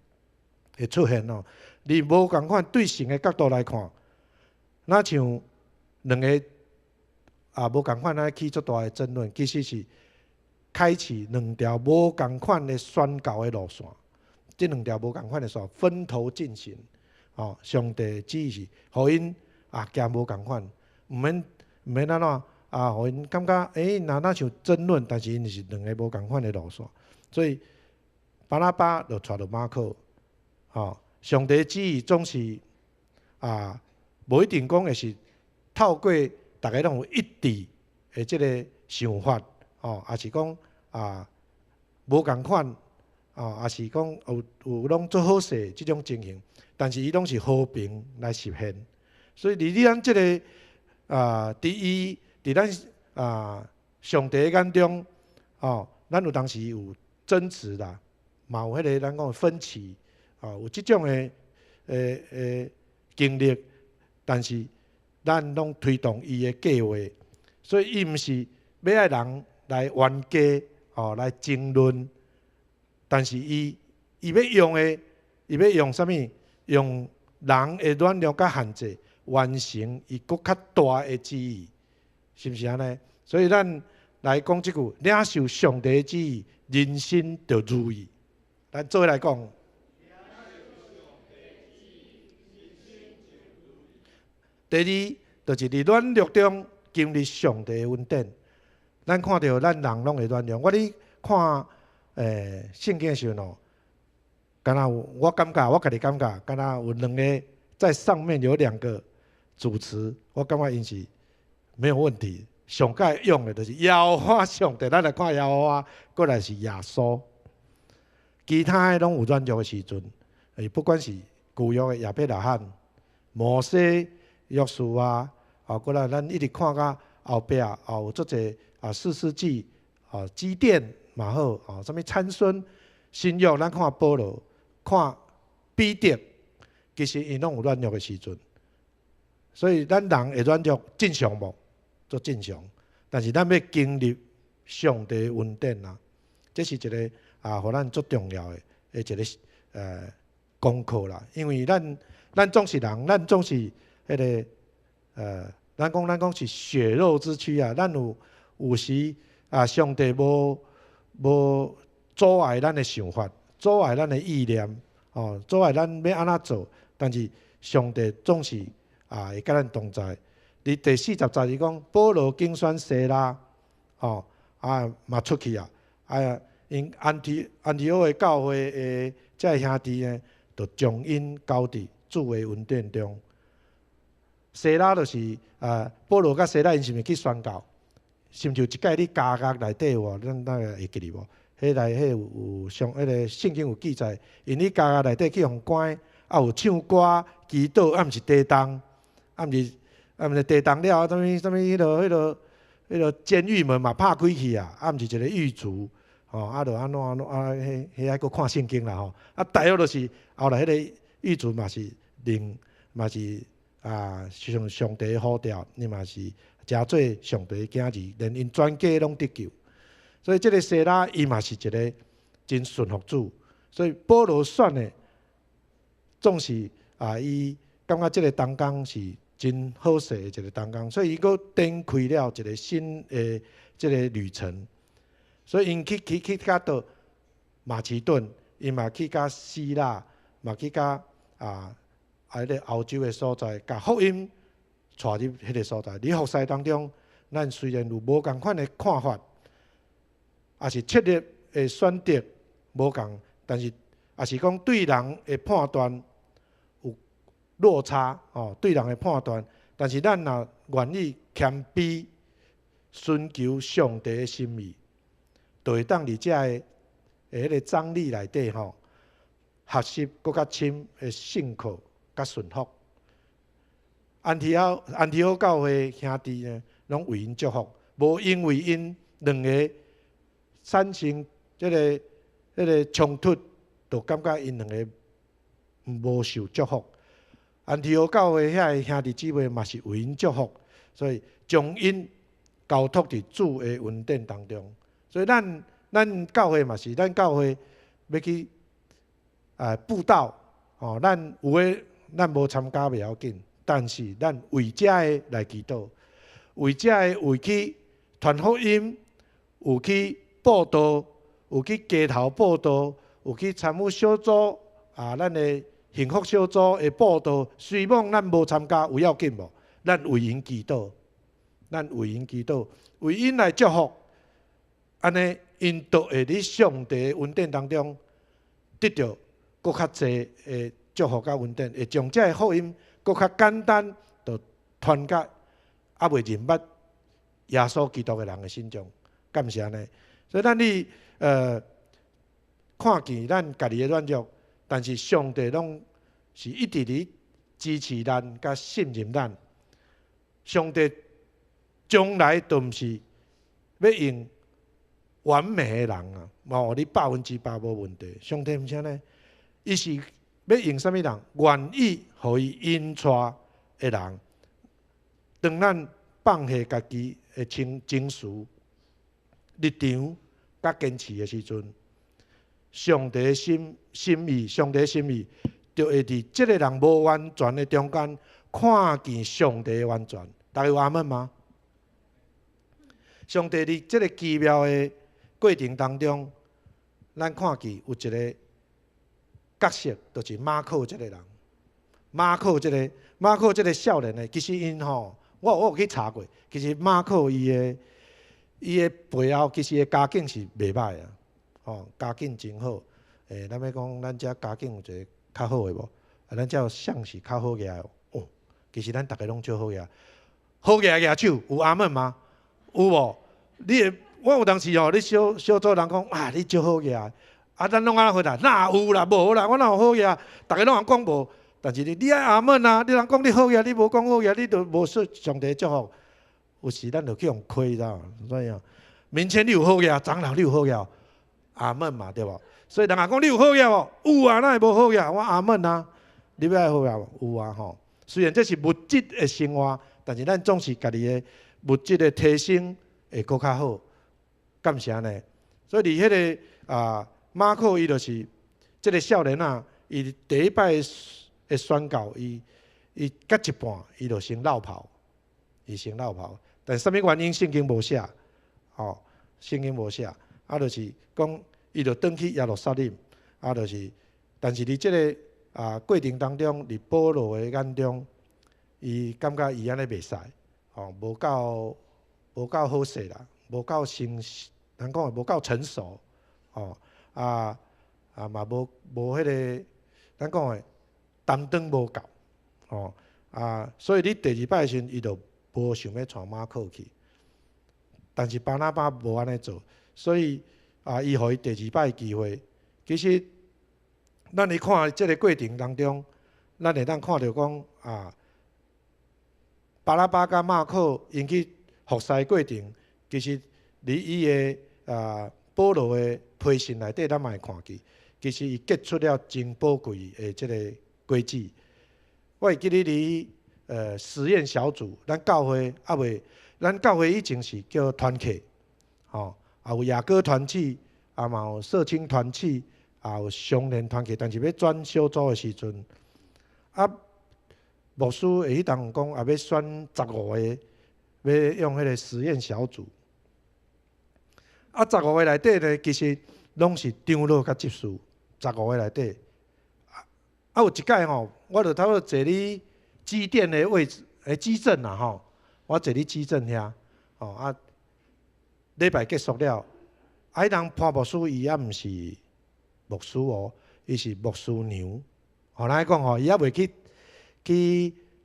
會出現哦。你無仝款對神的角度來看，若像兩个無仝款來起足大的爭論，其實是開啟兩條無仝款的宣教的路線。這兩條無仝款的線分頭進行。哦，上帝旨意是予𪜶行無仝款，毋免按怎啊，予𪜶感覺若若像爭論，但是𪜶是兩个無仝款的路線，所以巴拿巴就帶著馬可，吼，上帝旨意總是無一定講會是透過逐个攏有一致的這个想法，吼，抑是講無仝款，抑是講有攏做好勢這種情形，但是伊攏是和平來實現，所以佇你咱這个佇伊佇咱上帝眼中，哦，咱有當時有爭執啦，嘛有彼个咱講分歧，哦，有這種的經歷，但是咱攏推動伊的計劃，所以伊毋是欲愛人來冤家，哦，來爭論，但是伊欲用的，伊欲用啥物？用人的軟弱佮限制，完成伊閣較大的旨意，是毋是按呢？所以咱來講這句，領受上帝的旨意，人生就如意。咱做伙來講。第二，就是佇軟弱中經歷上帝的恩典。咱看著咱人攏會軟弱。我咧看聖經的時陣哦，敢若有我感覺，我家己感覺，敢若有兩个在上面有兩個主持，我感覺𪜶是沒有問題。上蓋用的就是耶和華上帝，咱來看耶和華，過來是耶穌。其他的攏有軟弱的時陣，不管是舊約的亞伯拉罕、摩西、約書亞，過來咱一直看到後壁，有足濟士師記，基甸嘛好，啥物參孫，新約咱看保羅，看彼得，其實𪜶攏有軟弱的時陣，所以咱人會軟弱正常無？足正常，但是咱欲經歷上帝的恩典啊，這是一个予咱足重要的一个功課啦。因為咱總是人，咱總是彼个咱講是血肉之軀啊。咱有時上帝無阻礙咱的想法，阻礙咱的意念，哦，阻礙咱欲按怎做。但是上帝總是啊會佮咱同在。佇第40節伊講，保羅揀選西拉，哦，啊嘛出去啊，啊𪜶安提阿的教會的這个兄弟呢，就將𪜶交佇主的恩典中。西拉就是啊，保羅佮西拉𪜶是毋是去宣教？是毋是有一擺佇監獄內底有無？咱咱會記得無？彼內彼有上彼个聖經有記載，𪜶佇監獄內底去予關，啊有唱歌、祈禱，啊毋是地動，啊毋是地動了，啥物啥物彼个監獄門嘛拍開去啊，啊毋是一個獄卒，吼，啊就按怎按怎啊，彼彼愛閣看聖經啦吼，啊大約就是後來彼个獄卒嘛是認嘛是啊上上帝呼召，伊嘛是成做上帝的囝兒，連𪜶全家攏得救。所以這个西拉伊嘛是一个真順服主，所以保羅選的總是啊，伊感覺這个同工是真好勢的一个同工，所以伊閣展開了一個新的這個旅程。所以𪜶去到佗馬其頓，伊嘛去到希臘，嘛去到啊彼个歐洲的所在，共福音帶入彼个所在。佇服侍當中，咱雖然有無仝款的看法，抑是策略的選擇無仝，但是抑是講對人的判斷有落差哦，對人的判斷，但是咱若願意謙卑，尋求上帝的心意，就會當佇遮个的彼个張力內底吼，學習閣較深的信靠佮順服。安提阿教會兄弟呢，攏為𪜶祝福，無因為𪜶兩个產生這個衝突，就感覺𪜶兩个無受祝福。安提阿教會遐个兄弟姊妹嘛是為𪜶祝福，所以將𪜶交託佇主的恩典當中。所以咱教會嘛是，咱教會欲去啊佈道，哦，咱有的咱無參加袂要緊，但是咱為遮个來祈禱，為遮个有去傳福音，有去佈道，有去街頭佈道，有去參與小組啊，咱的幸福小組的佈道，雖罔咱無參加有要緊無？咱為𪜶祈禱，咱為𪜶祈禱，為𪜶來祝福，按呢𪜶就會佇上帝的恩典當中得著閣較濟的祝福佮恩典，會將這个福音閣較簡單，就傳甲猶未認捌耶穌基督的人的心中，敢毋是按呢？所以咱佇看見咱家己的軟弱，但是上帝攏是一直佇支持咱、佮信任咱。上帝從來都毋是欲用完美的人啊，哦，你100%無問題。上帝毋是按呢，伊是欲用啥物人？願意予伊引帶的人。當咱放下家己的情緒、立場、佮堅持的時陣，上帝的心意，上帝的心意，就會佇這个人無完全的中間，看見上帝的完全。大家有阿們嗎？上帝佇這个奇妙的過程當中，咱看見有一个角色，就是馬可這个人。馬可這个少年的，其實𪜶吼，我有去查過，其實馬可伊的背後，其實伊的家境是袂䆀啊，吼，家境真好。咱欲講，咱遮家境有一个較好的無？啊，咱遮有誰是較好額的？哦，其實咱逐个攏足好額，好額舉手，有阿們嗎？有無？你會，我有當時吼，你小小組人講啊，你足好額，啊，咱攏按怎回答？哪有啦，無啦，我哪有好額？逐个攏講無，但是你愛阿們啊！你人講你好額，你無講好額，你就無受上帝祝福。有時咱就去予虧，知無？所以啊，明謙你有好額，長老你有好額，阿們嘛對無？所以人若講你有好額無？有啊，哪會無好額？我阿們啊，你欲愛好額無？有啊吼。雖然這是物質的生活，但是咱總是家己的物質的提升會閣較好，敢是按呢？所以佇彼个啊，馬可伊就是這个少年仔，伊第一擺的宣教，伊到一半，伊就先落跑，伊先落跑。但啥物原因？聖經無寫，吼，聖經無寫，啊，就是講伊伊就轉去耶路撒冷，啊，就是，但是佇這个過程當中，佇保羅的眼中，伊感覺伊按呢袂使，吼，無夠好勢啦，無夠成，人講的無夠成熟，吼，啊嘛無彼个，咱講的擔當無夠，吼，啊，所以你第二擺的時陣，伊就無想欲帶馬可去，但是巴拿巴無按呢做，所以啊，伊予伊第二擺機會。其實，咱佇看這个過程當中，咱會當看著講啊，巴拿巴佮馬可𪜶去服侍過程，其實佇伊的保羅的批信內底，咱嘛會看見，其實伊結出了真寶貴的這个果子。我會記得佇實驗小組，咱教會猶未，咱教會以前是叫團契，吼，也有雅歌團契，也嘛有社青團契，也有常年團契。但是欲轉小組的時陣，啊，牧師會彼當講，也欲選十五個，欲用彼个實驗小組。啊，十五個內底呢，其實攏是長老佮執事，十五個內底。啊，有一擺吼，我就差不多坐佇基甸的位置，基正啦吼，我坐佇基正遐，吼啊，禮拜結束了，啊，彼當潘牧師伊猶毋是牧師哦，伊是牧師娘，吼，咱講吼，伊猶未去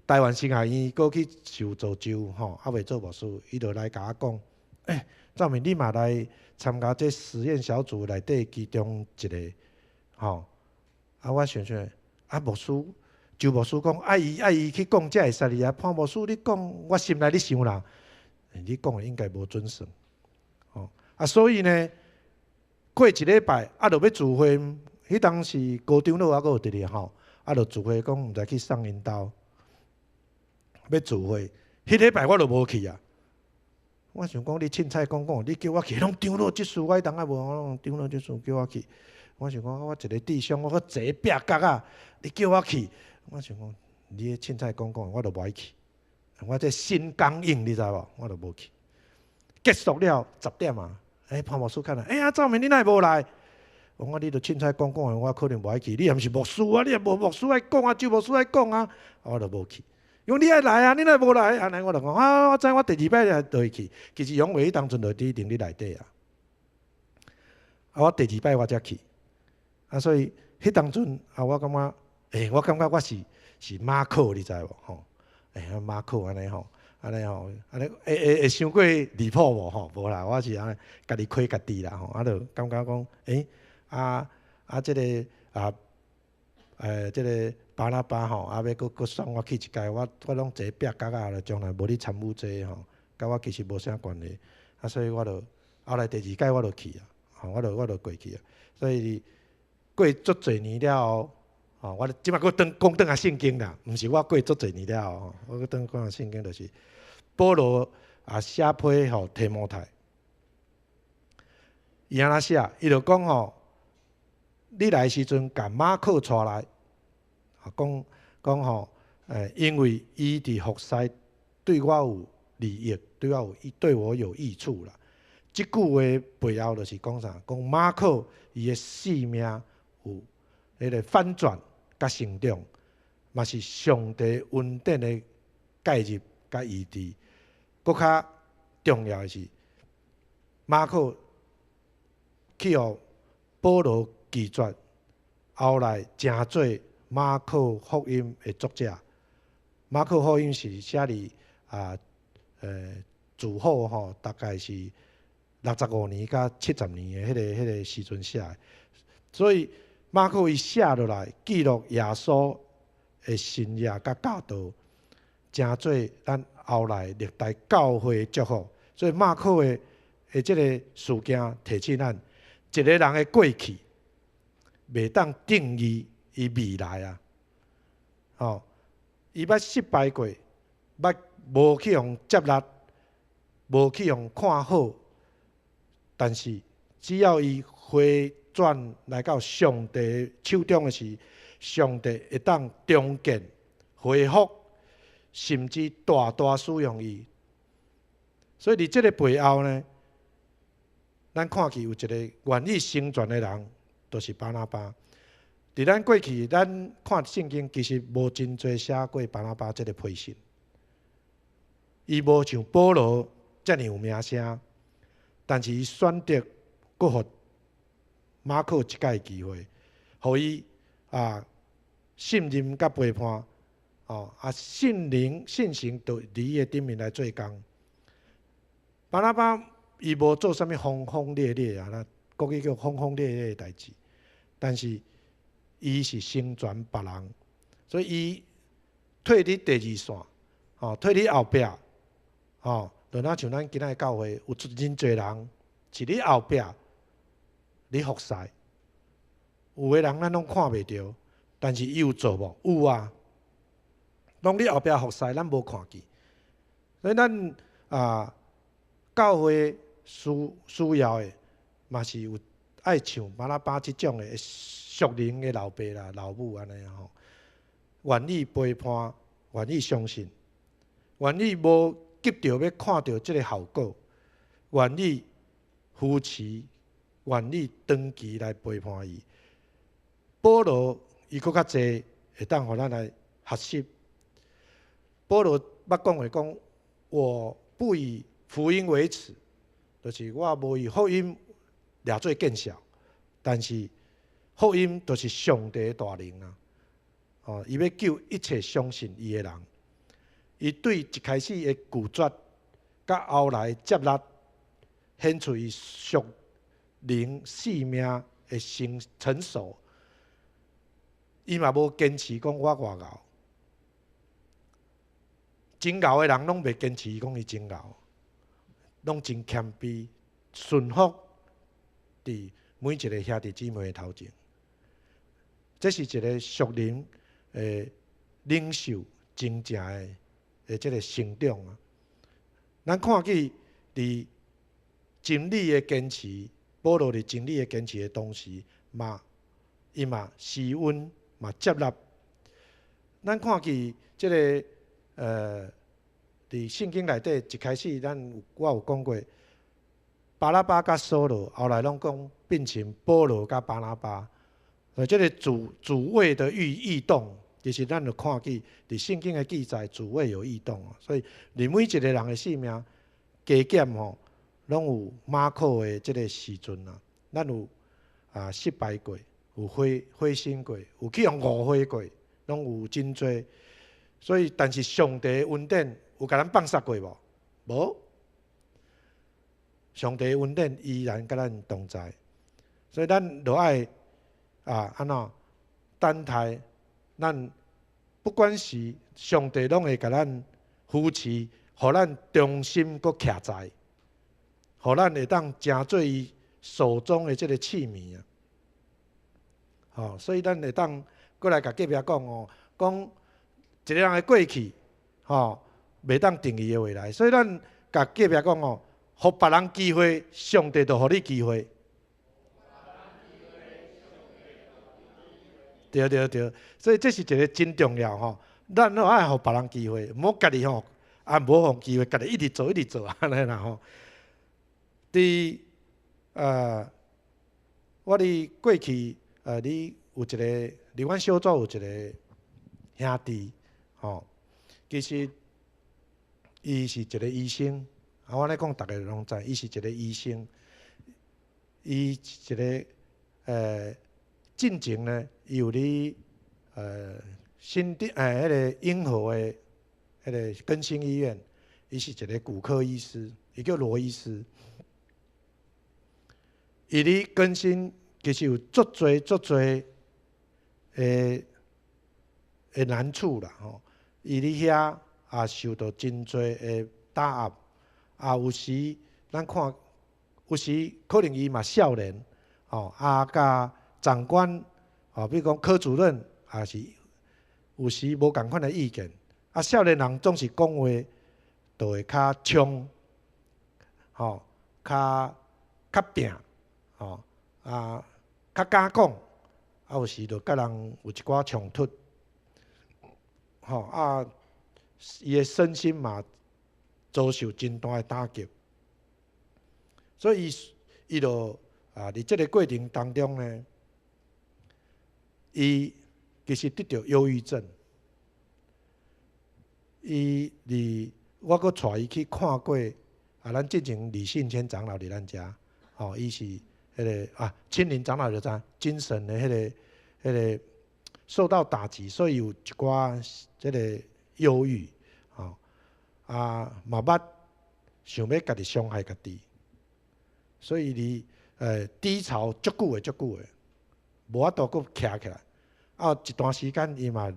台灣神學院，閣去受造就吼，猶未做牧師，伊就來共我講，欸，趙敏，你嘛來參加這實驗小組內底其中一个，吼，啊，我想想，啊，牧師，周牧師講，愛伊去講才會使哩啊。潘牧師你講，我心內咧想啦，你講的應該無準算，吼，啊，所以呢，過一禮拜，啊，就欲聚會，彼當時高長老猶閣有佇咧吼，啊，就聚會講毋知去送𪜶兜，欲聚會，彼禮拜我就無去啊。我想講你凊彩講講，你叫我去，攏長老執事，我彼當猶無，長老執事叫我去。我想講，我一个弟兄，我閣坐壁角仔，你叫我去，我想講，你凊彩講講，我就無愛去。我這心剛硬，你知無？我就無去。結束了十點啊，欸，潘牧師敲來，欸，阿趙明你哪會無來？我講你著凊彩講講的，我可能無愛去。你也毋是牧師啊，你也無牧師愛講啊，周牧師愛講啊，我就無去。伊講你愛來啊，你哪會無來？按呢我就講啊，我知我第二擺就會去。其實楊偉彼當陣就佇一定佇內底啊。啊，我第二擺我才去。啊，所以彼當陣啊，我感覺，欸，我感覺我是馬可，你知無？吼，欸，馬可按呢吼，按呢吼，按呢會傷過離譜無？吼，無啦，我是按呢家己虧家己啦，吼，啊，就感覺講，欸，啊啊，這个啊，這个巴拿巴吼，啊，欲閣選我去一屆，我攏坐壁角仔，將來無咧參與這吼，佮我其實無啥關係，啊，所以我就後來第二屆我就去啊，吼，我就過去啊，所以過足濟年了後，吼，我這擺閣轉講轉來聖經啦，毋是我過足濟年了後，我閣轉講聖經，就是保羅啊寫批予提摩太，伊按怎寫？伊就講吼，你來時陣共馬可帶來，講講吼，因為伊佇服侍對我有利益，對我有益處啦。這句話背後就是講啥？講馬可伊的生命有彼个反轉佮成長，嘛是上帝恩典的介入佮醫治。閣較重要的是，馬可去予保羅拒絕，後來成做馬可福音的作者。馬可福音是寫佇啊，主後吼，大概是65年佮70年的彼个時陣寫的。所以馬可伊寫落來記錄耶穌的生涯佮教導，成做咱後來歷代教會的祝福。所以馬可的這个事件提醒咱，一個人的過去袂當定義伊未來啊！吼，伊捌失敗過，捌無去予接納，無去予看好，但是只要伊回轉來到上帝手中的時，上帝會當重建、恢復，甚至大大使用伊。所以佇這个背後呢，咱看見有一个願意成全的人，就是巴拿巴。佇咱過去，咱看聖經其實無真濟寫過巴拿巴這个批信。伊無像保羅遮爾有名聲，但是伊選擇閣予馬可一擺機會，予伊啊信任佮陪伴，哦啊聖靈聖神就佇伊的頂面來做工。巴拿巴伊無做啥物轟轟烈烈啊，咱國語叫轟轟烈烈的代誌，但是伊是成全別人，所以伊退佇第二線，吼退佇後壁，吼，就若像咱今仔的教會有真濟人是佇後壁咧服侍，有的人咱攏看袂著，但是伊有做無？有啊，攏佇後壁服侍，咱無看見。所以咱啊，教會需要的，嘛是有愛像巴拿巴這種的屬靈的老爸啦、老母按呢吼，願意陪伴，願意相信，願意無急著欲看著這个效果，願意扶持，願意長期來陪伴伊。保羅伊閣較濟會當予咱來學習。保羅捌講過講，我不以福音為恥，就是我無以福音掠做見笑，但是福音就是上帝的大能啊！哦，伊欲救一切相信伊的人。伊對一開始的拒絕，佮後來接納，顯出伊屬靈生命的成熟。伊嘛無堅持講我偌𠢕，真𠢕的人攏袂堅持講伊真𠢕，攏真謙卑，順服佇每一个兄弟姊妹的頭前。這是一个屬靈的領袖真正的這个成長啊！咱看見佇真理的堅持，保羅佇真理的堅持的同時，嘛伊嘛施恩嘛接納。咱看見這个佇聖經內底一開始，咱我有講過，巴拿巴佮掃羅，後來攏講變成保羅佮巴拿巴。這个主位的異動，其實咱就看見佇聖經的記載，主位有異動，所以佇每一個人的生命加減吼，攏有馬可的這个時陣啊。咱有啊失敗過，有灰心過，有去予誤會過，攏有真濟。所以，但是上帝的恩典有共咱放殺過無？無。上帝的恩典依然佮咱同在，所以咱就愛啊按怎等待，咱不管是上帝攏會共咱扶持，予咱重新閣徛在，予咱會當成做伊手中的這个器皿啊。吼，所以咱會當閣來共隔壁講哦，講一个人的過去，吼，袂當定伊的未來。所以咱共隔壁講哦，予別人機會，上帝就予你機會。對對對，所以這是一个真重要吼。咱攏愛予別人機會，毋好家己吼啊無予機會，家己一直做一直做按呢啦吼。佇我佇過去你有一个，佇阮小組有一个兄弟吼，其實伊是一个醫生，啊，我按呢講，逐家攏知，伊是一个醫生，伊一个進前呢，伊有佇新店彼个永和的彼个更新醫院，伊是一个骨科醫師，伊叫羅醫師。伊佇更新其實有足濟足濟的難處啦吼，伊佇遐也受到真濟的打壓，啊有時咱看，有時可能伊嘛少年，吼啊佮長官，吼比如講科主任，也是有時無仝款的意見，啊少年人總是講話就會較衝，吼較拚，吼啊較敢講，啊有時就佮人有一寡衝突，吼啊伊的身心嘛遭受真大的打擊，所以伊伊就啊，佇這个過程當中呢，伊其實得著憂鬱症。伊佇我閣帶伊去看過，啊，咱進前李信謙長老佇咱遮，吼，伊是彼个啊，青林長老就知精神的彼个受到打擊，所以有一寡這个憂鬱，吼，啊，嘛捌想欲家己傷害家己，所以佇低潮足久的足久的，無法度閣徛起來，啊，一段時間伊嘛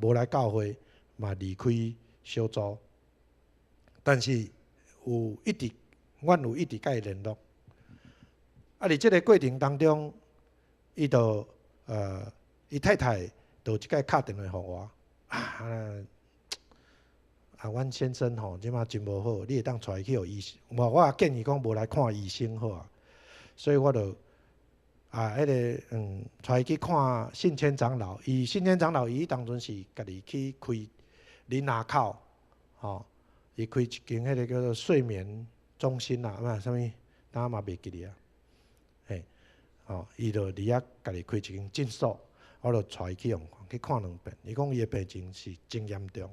無來教會，嘛離開小組，但是有一直，阮有一直佮伊聯絡。啊，佇這个過程當中，伊就伊太太就一擺敲電話予我，啊，啊，阮先生吼，這馬真無好，你會當帶伊去予醫生。我也建議講無來看醫生好啊，所以我就啊，彼个帶伊去看信謙長老。伊信謙長老伊彼當陣是家己去開林林口，吼，伊開一間彼个叫做睡眠中心啦，啊，啥物，當嘛袂記得啊，嘿，吼，伊就佇遐家己開一間診所，我就帶伊去予去看兩遍。伊講伊的病情是真嚴重。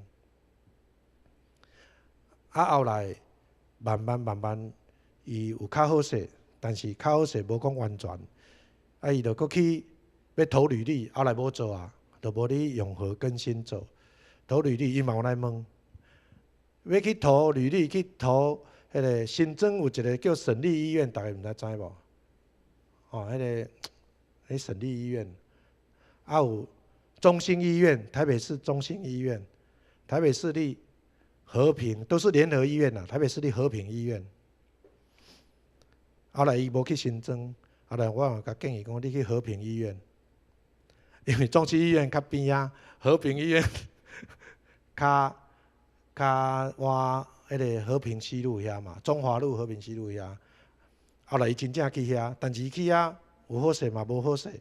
啊，後來慢慢慢慢，伊有較好勢，但是較好勢無講完全。啊，伊就閣去欲投履歷，後來無做啊，就無佇永和更新做。投履歷，伊嘛有來問，欲去投履歷去投彼个新莊有一个叫省立醫院，逐家毋知知無？哦，彼个彼省立醫院，啊有中心醫院，台北市中心醫院，台北市立和平都是聯合醫院啦，台北市立和平醫院。後來伊無去新莊，後來我嘛共建議講，你去和平醫院，因為中心醫院較邊仔，和平醫院較較倚彼个和平西路遐嘛，中華路和平西路遐。後來伊真正去遐，但是伊去遐有好勢嘛，無好勢。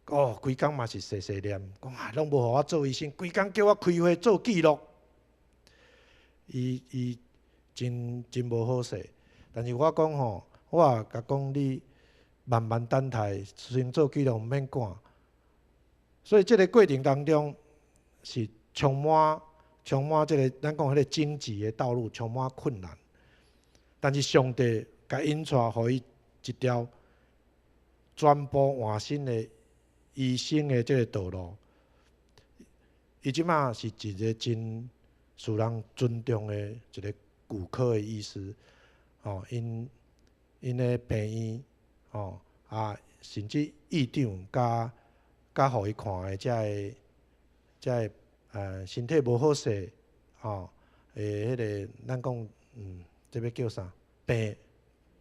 哦，規工嘛是細細念，講啊，攏無予我做醫生，規工叫我開會做記錄。伊真真無好勢，但是我講吼，我也共講你慢慢等待，先做記錄毋免趕。所以這个過程當中是充滿這个咱講彼个荊棘的道路，充滿困難。但是上帝共引帶，予伊一條全部換新的醫生的這个道路。伊這馬是一个真受人尊重的一个骨科的醫師，吼，𪜶的病院，吼，啊，甚至院長佮佮予伊看的這个身體無好勢，吼，的彼个咱講，這欲叫啥？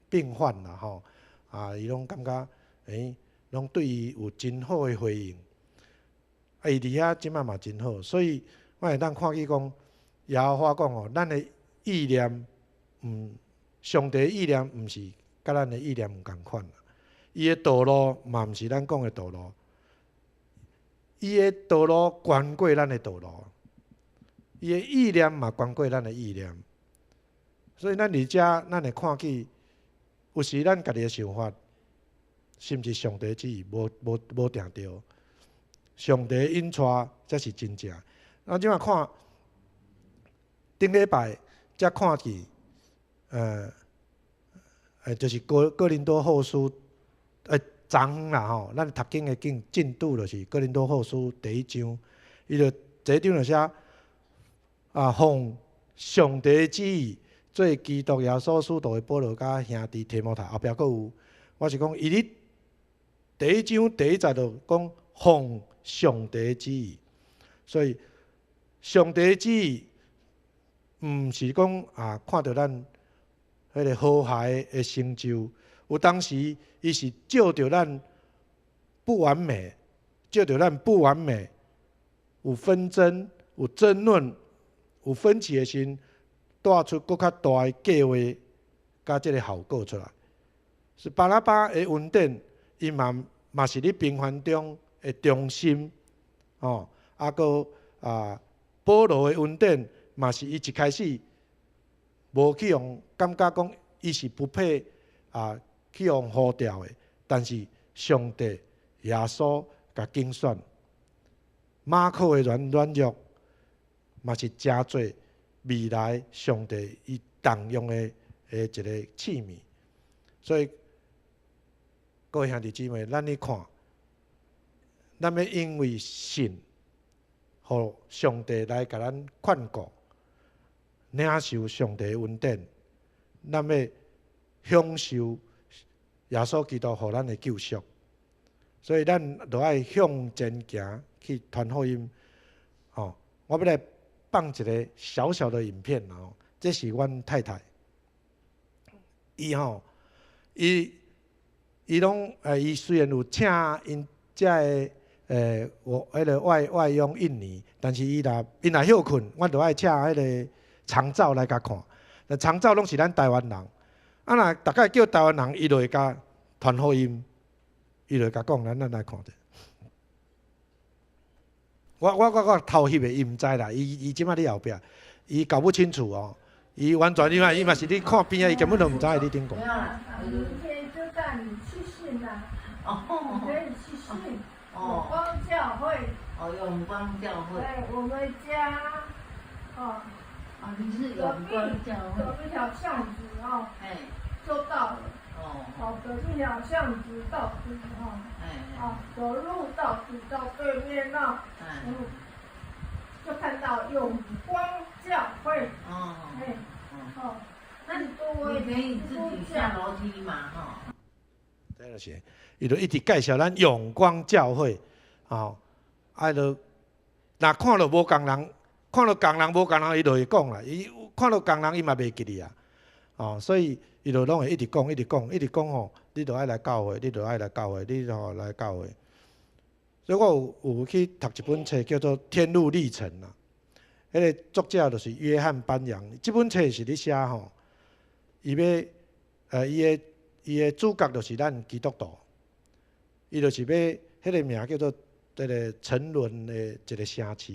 病患啦，吼，啊，伊攏感覺，攏對伊有真好的回應。啊，伊佇遐這馬嘛真好，所以我會當看見講，耶和華講吼，咱的意念，上帝意念毋是佮咱的意念毋仝款啦。伊的道路嘛毋是咱講的道路，伊的道路懸過咱的道路，伊的意念嘛懸過咱的意念。所以咱佇遮，咱會看見，有時咱家己的想法，是毋是上帝旨意，無定對。上帝引帶才是真正。咱這馬看，頂禮拜才看見，就是哥林多後書，昨昏啦吼，咱讀經的進度就是哥林多後書第一章，伊就這章就寫啊，奉上帝旨意做基督耶穌使徒的保羅佮兄弟提摩太，後壁閣有，我是講伊佇第一章第一節就講奉上帝旨意，所以上帝旨意毋是講啊看著咱彼个和諧的成就，有當時伊是照著咱不完美，照著咱不完美，有紛爭、有爭論、有分歧的時陣，帶出閣較大的計劃，佮這个效果出來。是巴拿巴的恩典，伊嘛是佇平凡中的忠心，吼，啊，閣啊，保羅的恩典嘛是伊一開始無去予感覺講伊是不配啊去予呼召的，但是上帝耶穌共揀選。馬可的軟弱，嘛是成做未來上帝伊動用的一個器皿。所以各位兄弟姊妹，咱去看，咱欲因為信，予上帝來共咱看顧，領受上帝的恩典，咱欲享受耶穌基督予咱的救贖。所以咱著愛向前行去傳福音。吼，我欲來放一個小小的影片哦，這是阮太太，伊吼，伊攏，伊雖然有請𪜶遮的我彼个外傭印尼，但是伊若歇睏，阮著愛請彼个長照來共看。那長照攏是咱台灣人，啊若逐擺叫台灣人，伊就會共傳福音，伊就會共講，咱來看者。我偷翕的，伊毋知啦，伊這擺佇後壁，伊搞不清楚哦，伊完全伊嘛伊嘛是佇看邊仔，伊根本就毋知佇頂懸。沒有啦，明天就帶你去信啦，你可以去信永光教會。哦，永光教會。對，我們家，哦。啊，你是永光教會。隔壁條巷子哦，就到了。哦。哦，隔壁條巷子到底哈。哦，走路到底到對面那，就看到永光教會。哦。哎，哦，那你可以自己下樓梯嘛，吼。這就是，伊就一直介紹咱永光教會，吼，啊，就若看著無仝人，看著仝人無仝人，伊就會講啦。伊看著仝人，伊嘛袂記得啊，哦，所以伊就攏會一直講，一直講，一直講吼，你著愛來教會，你著愛來教會，你吼來教會。所以我有去讀一本冊叫做《天路歷程》啦，彼个作者就是約翰班揚。這本冊是咧寫吼，伊欲伊的主角就是咱基督徒，伊就是欲彼个名叫做這个沉淪的一個城市，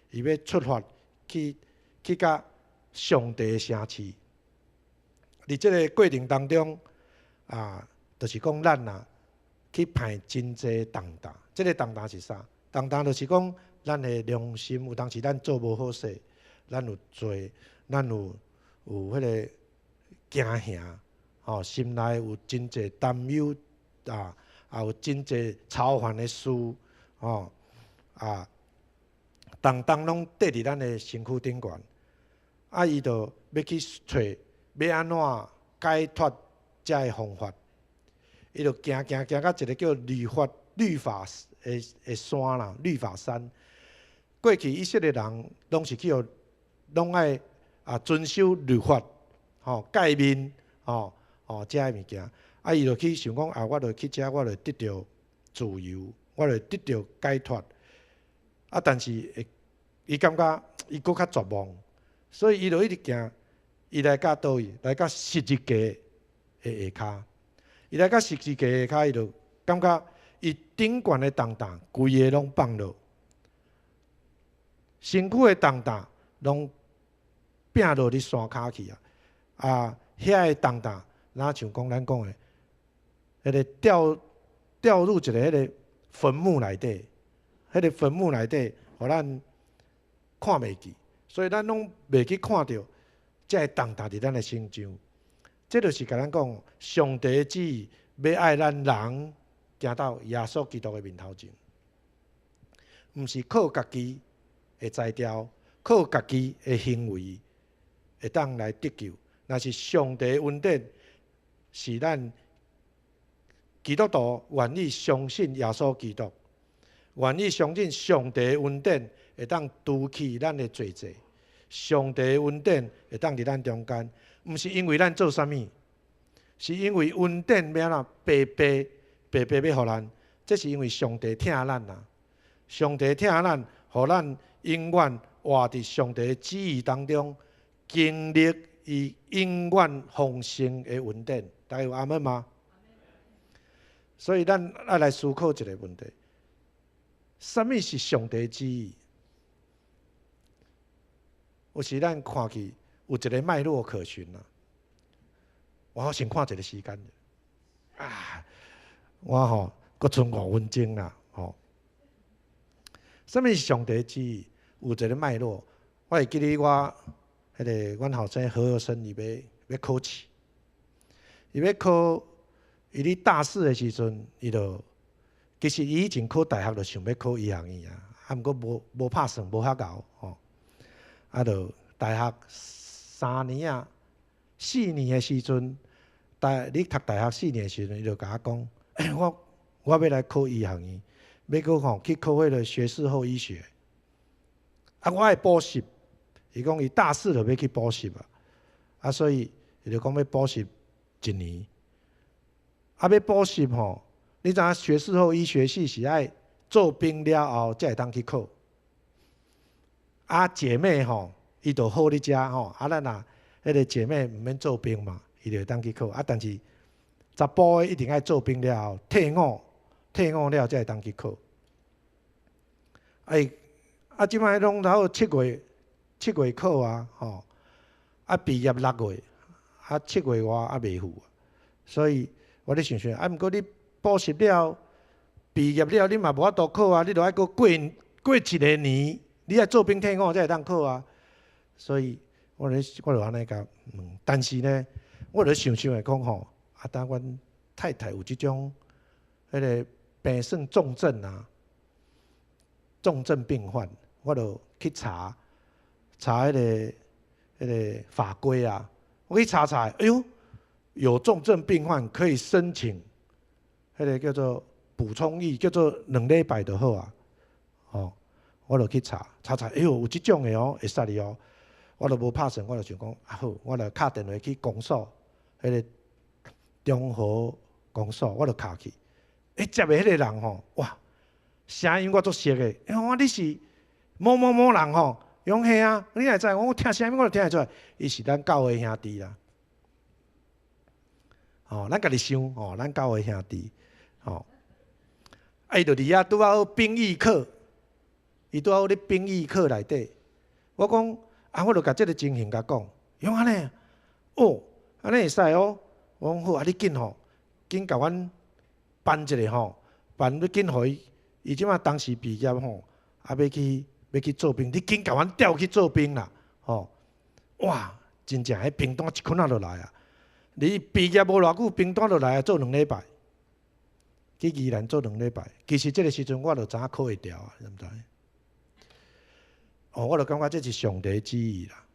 伊欲出發去佮上帝的城市。佇這个過程當中，啊，就是講咱啊去攀真濟重擔。這个重擔是啥？重擔就是講咱的良心有當時咱做無好勢，咱有罪，咱有彼个驚嚇，吼，心內有真濟擔憂啊，也有真濟操煩的事，吼啊，重重攏綴佇咱的身軀頂懸，啊，伊就欲去揣，欲按怎解脫遮的方法，伊就行行行到一个叫律法的山啦，律法山。過去以色列人攏是去予攏愛啊遵守律法，吼誡命，吼吼遮的物件。啊，伊就去想講啊，我著去遮，我就得著自由，我就得著解脫。啊，但是會伊感覺伊閣較絕望，所以伊就一直行，伊來到佗位？來到十字架的下跤。伊來到十字架下跤，伊就感覺伊頂懸的重擔，規个攏放落，身軀的重擔攏摒落佇山跤去啊！啊，遐个重擔，若像講咱講的，彼个掉入一个彼个墳墓內底，彼个墳墓內底，予咱看袂見，所以咱攏袂去看著遮个重擔佇咱的身上。這就是共咱講，上帝的旨意欲愛咱人行到耶穌基督的面頭前，毋是靠家己的才調，靠家己的行為會當來得救。若是上帝的恩典，是咱基督徒願意相信耶穌基督，願意相信上帝的恩典會當除去咱的罪債，上帝的恩典會當佇咱中間，毋是因為咱做啥物，是因為恩典欲按怎白白白白欲予咱，這是因為上帝疼咱啊！上帝疼咱，予咱永遠活佇上帝的旨意當中，經歷伊永遠豐盛的恩典。大家有阿們嗎？所以咱愛來思考一個問題：啥物是上帝旨意？有時咱看去有一個脈絡可循啊。我先看一個時間。啊，我吼閣賰5分鐘啦，吼。啥物是上帝旨意？有一个脈絡，我會記得我彼个阮後生何和生伊欲考試，伊欲考，伊咧大四的時陣，伊就其實伊以前考大學就想欲考醫學院啊，啊，毋過無拍算，無遐𠢕吼，啊，就大學3年啊，四年的時陣，你讀大學四年的時陣，伊就共我講，欸，我欲來考醫學院，欲閣吼去考彼个學士後醫學。啊，我愛補習，伊講伊大四就欲去補習啊，啊，所以伊就講欲補習一年。啊，欲補習吼，你知影學士後醫學系是愛做兵了後才會當去考。啊，姐妹吼，伊就好佇遮吼，啊，咱若彼个姐妹毋免做兵嘛，伊就會當去考。啊，但是查埔的一定愛做兵了後退伍，退伍了才會當去考。啊，伊啊，這擺攏差不多7月考啊，吼，啊，畢業6月，啊，7月外猶未赴，所以我咧想想，啊，毋過你補習了，畢業了，你嘛無法度考啊，你著愛閣過一个年，你愛做兵退伍才會當考啊。所以我就按呢共問，但是呢，我就想想會講吼，啊，當阮太太有這種彼个病算重症啊，重症病患，我就去查查彼个法規啊，我去查查，哎喲，有重症病患可以申請，彼个叫做補充役，叫做2禮拜就好啊，吼，我就去查查查，哎喲，有這種的哦，會使哩哦，我就無拍算，我就想講，啊好，我就敲電話去公所，彼个中和公所，我就敲去，欸，接的彼个人吼，哇，聲音我足熟的，伊講你是某某某人吼，伊講嘿啊，你哪會知？我聽聲音我就聽會出來，伊是咱教會兄弟啦。吼，咱家己想吼，咱教會兄弟，吼，啊，伊就佇遐拄好兵役課，伊拄好咧兵役課內底，我講啊，我就共這个情形共講，伊講按呢，哦，按呢會使哦，我講好，啊，你緊吼，緊共阮辦一下吼，辦欲緊予伊，伊這馬當時畢業吼，啊，欲去做兵，你緊共阮調去做兵啦，吼，哇，真正彼兵單一捆仔就來啊！你畢業無偌久，兵單就來啊，做2禮拜，去宜蘭做兩禮拜。其實這个時陣我就知影考會著啊，你毋知？哦，我就感覺這是上帝旨意啦。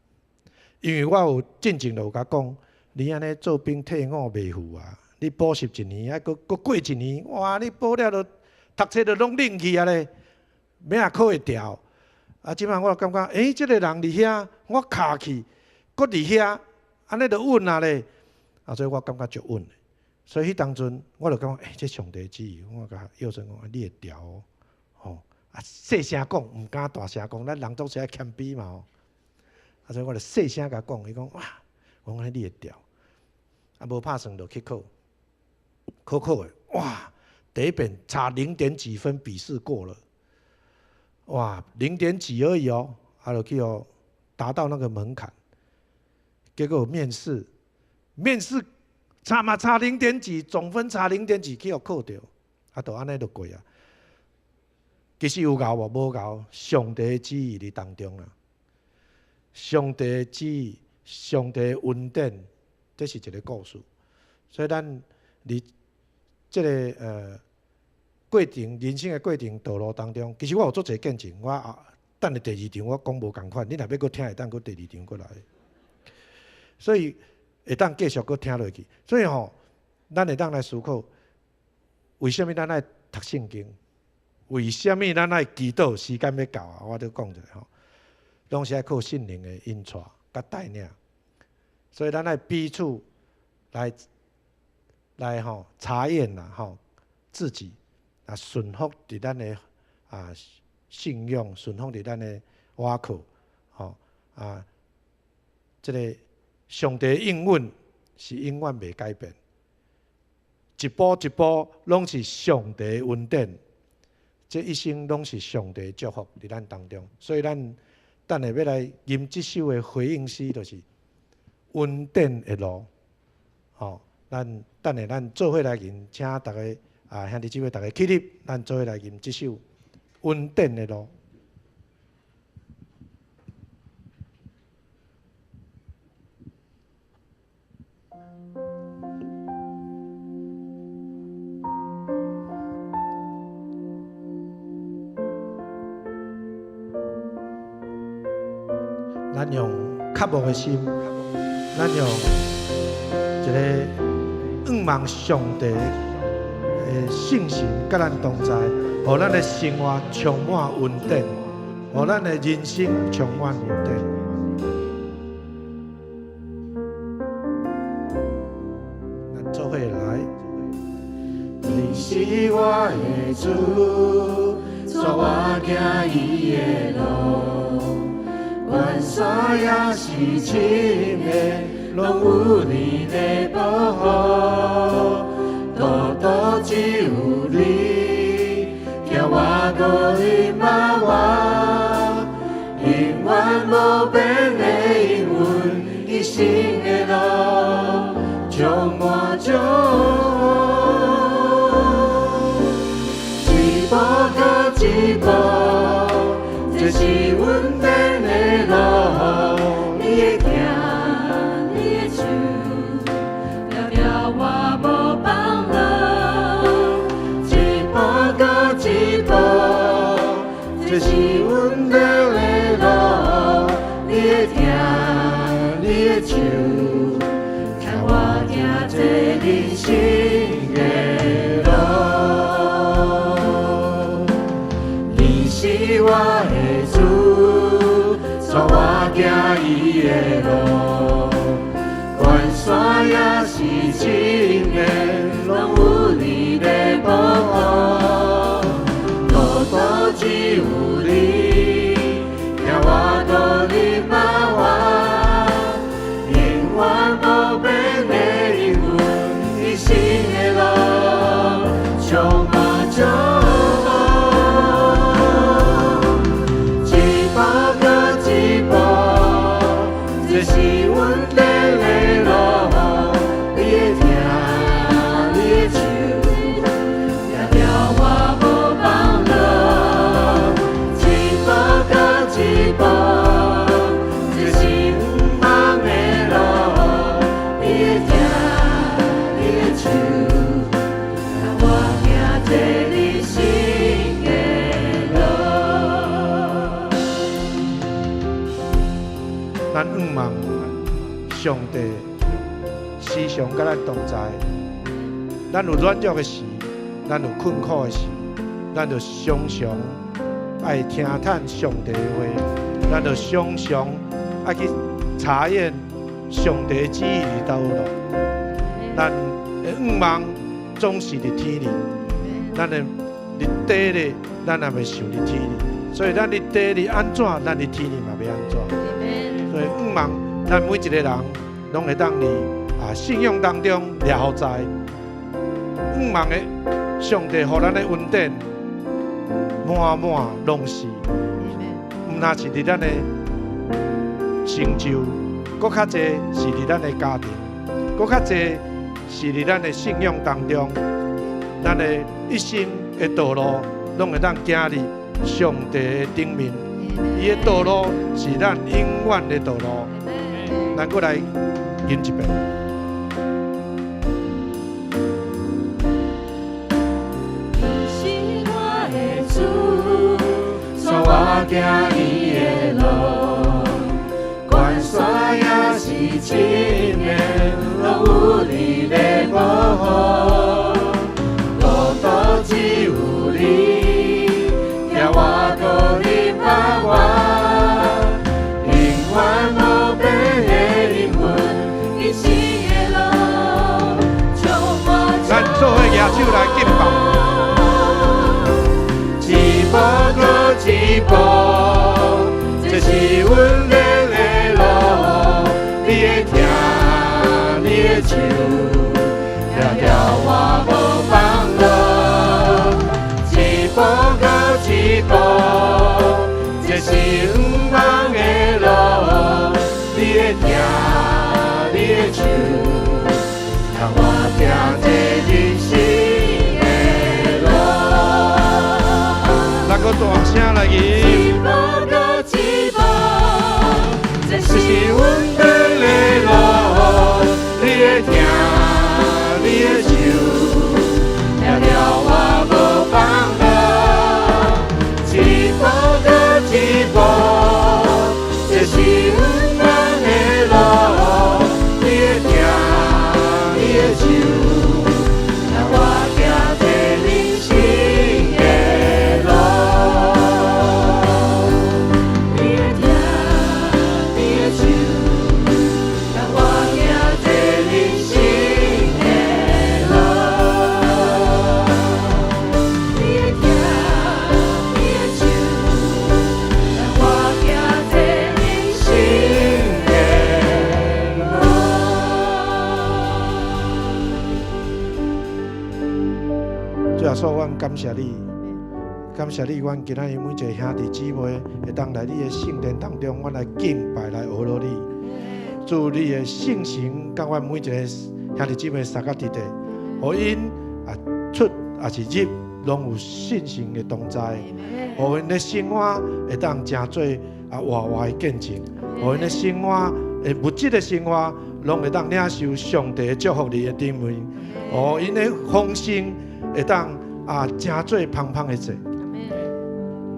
因為我有進前就有共講，你按呢做兵退伍袂赴啊，你補習一年，啊，閣閣過一年，哇！你補了就讀冊就攏冷去啊咧，欲按考會著？啊，這擺我就感覺，欸，這个人佇遐，我敲去，閣佇遐，按呢就穩啊咧。啊，所以我感覺足穩的。所以彼當陣我就感覺，欸，這上帝旨意，我共耀生講，你會調哦，吼，啊，細聲講，毋敢大聲講，咱人總是愛謙卑嘛吼。啊，所以我就細聲共講，伊講哇，我講你會調，啊，無拍算就去考，考考的，哇，第一遍差零點幾分，筆試過了，哇，零點幾而已哦，啊，就去予達到那個門檻，結果面試，面試差嘛差零點幾，總分差零點幾，去予考著，啊，就按呢就過啊。其實有𠢕無？無𠢕，上帝旨意佇當中啦。上帝旨意，上帝恩典，這是一個故事。所以咱佇這个過程，人生的過程道路當中，其實我有足濟見證。我啊，等下第二場我講無仝款，你若欲閣聽，會當閣第二場閣來。所以會當繼續閣聽落去。所以吼，咱會當來思考，為啥物咱愛讀聖經？為啥物咱愛祈禱？時間欲到啊，我都講一下吼，攏是愛靠聖靈的引帶佮帶領。所以咱愛彼此來吼查驗啦吼自己啊，順服佇咱的啊信仰，順服佇咱的倚靠吼啊，這个上帝應允是永遠袂改變，一步一步攏是上帝恩典，這一生攏是上帝祝福佇咱當中，所以咱等下欲來吟這首的回應詩，就是恩典的路，吼。咱等下咱做伙來吟，請逐家啊兄弟姊妹逐家起立，咱做伙來吟這首恩典的路。咱用渴慕的心，咱用一個仰望上帝的信心，佮咱同在，予咱的生活充滿恩典，予咱的人生充滿恩典。咱做伙來，你是我的主，帶我行伊的路。關山也是深的，攏有你的保護，路途只有你，疼我閣憐憫我，永遠無變的應允，一生的路充滿祝福，一步閣一步，這是阮的路，你的疼，你的手，牢牢我無放落。一步閣一步，這是阮的路。你的疼，你的手，牽我行這人生的路。你是我的主。帶我行伊的路，關山也是深的，攏有你的保護。路途只有你，疼我閣憐憫我，永遠無變的應允，一生的路充滿祝福。一步閣一步，這是阮的路。你的疼，你的手，牢牢我無放落。一步閣一步，這是毋茫的路。你的疼，你的手，牽我行這人生的路。咱仰望上帝時常佮咱同在。咱有軟弱的時，咱有困苦的時，咱就常常愛聽探上帝的話，咱就常常愛去查驗上帝的旨意佇佗落。咱的仰望總是佇天裡，咱的佇地裡，咱也袂想佇天裡。所以咱佇地裡按怎，咱佇天裡嘛欲按怎。所以仰望咱每一個人，攏會當佇信仰當中掠予在。仰望的上帝予咱的恩典，滿滿攏是，毋但是佇咱的成就，閣較濟是佇咱的家庭，閣較濟是佇咱的信仰當中，咱的一生的道路，攏會當行佇上帝的頂面。伊的道路是咱永遠的道路。咱閣來吟一遍。你是我的主，帶我行伊的路，關山也是深的，攏有你的保護。路途只有你，疼我閣憐憫我，永遠無變的應允，一生的路充滿咱做伙舉手來敬拜。一步閣一步，這是阮的路。你的疼，你的手，牢牢我無放落。一步閣一步，這是毋茫的路。你的疼，你的手，牽我穌，阮感謝你，感謝你，阮今仔日每一个兄弟姊妹會當來你的聖殿當中，阮來敬拜來學落你。主你的聖神，佮阮每一个兄弟姊妹相佮佇咧，予𪜶啊出抑是入，攏有信心的同在，予𪜶的生活會當成做啊活活的見證，予𪜶的生活的物質的生活，攏會當領受上帝的祝福佇的頂面，予𪜶的豐盛會當啊成做芳芳的祭。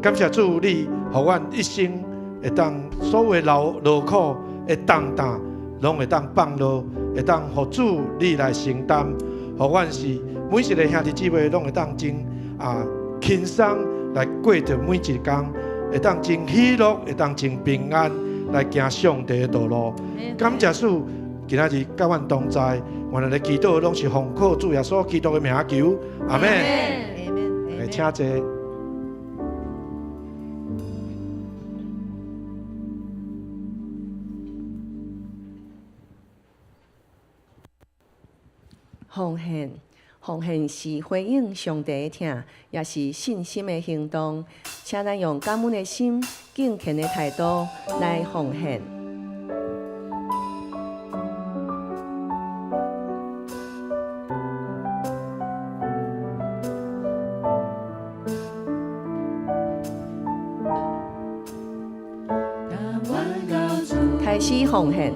感謝主，你予阮一生會當所有勞勞苦的重擔，攏會當放落，會當予主你來承擔，予阮是每一個兄弟姊妹攏會當真啊輕鬆來過著每一工，會當真喜樂，會當真平安來行上帝的道路。感謝主，今仔日佮阮同在，原來的祈禱攏是奉靠主耶穌基督的名求，阿們。來，請坐。奉獻，奉獻是回應上帝的疼，也是信心的行動。請咱用感恩的心、敬虔的態度來奉獻。開始奉獻。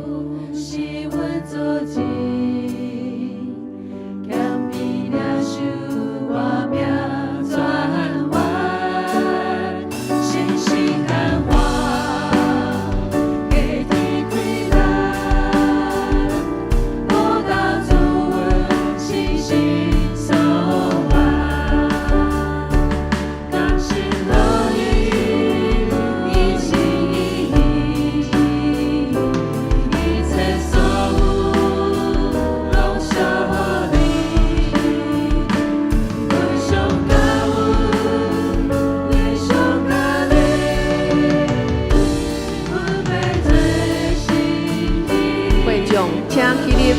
會眾請起立。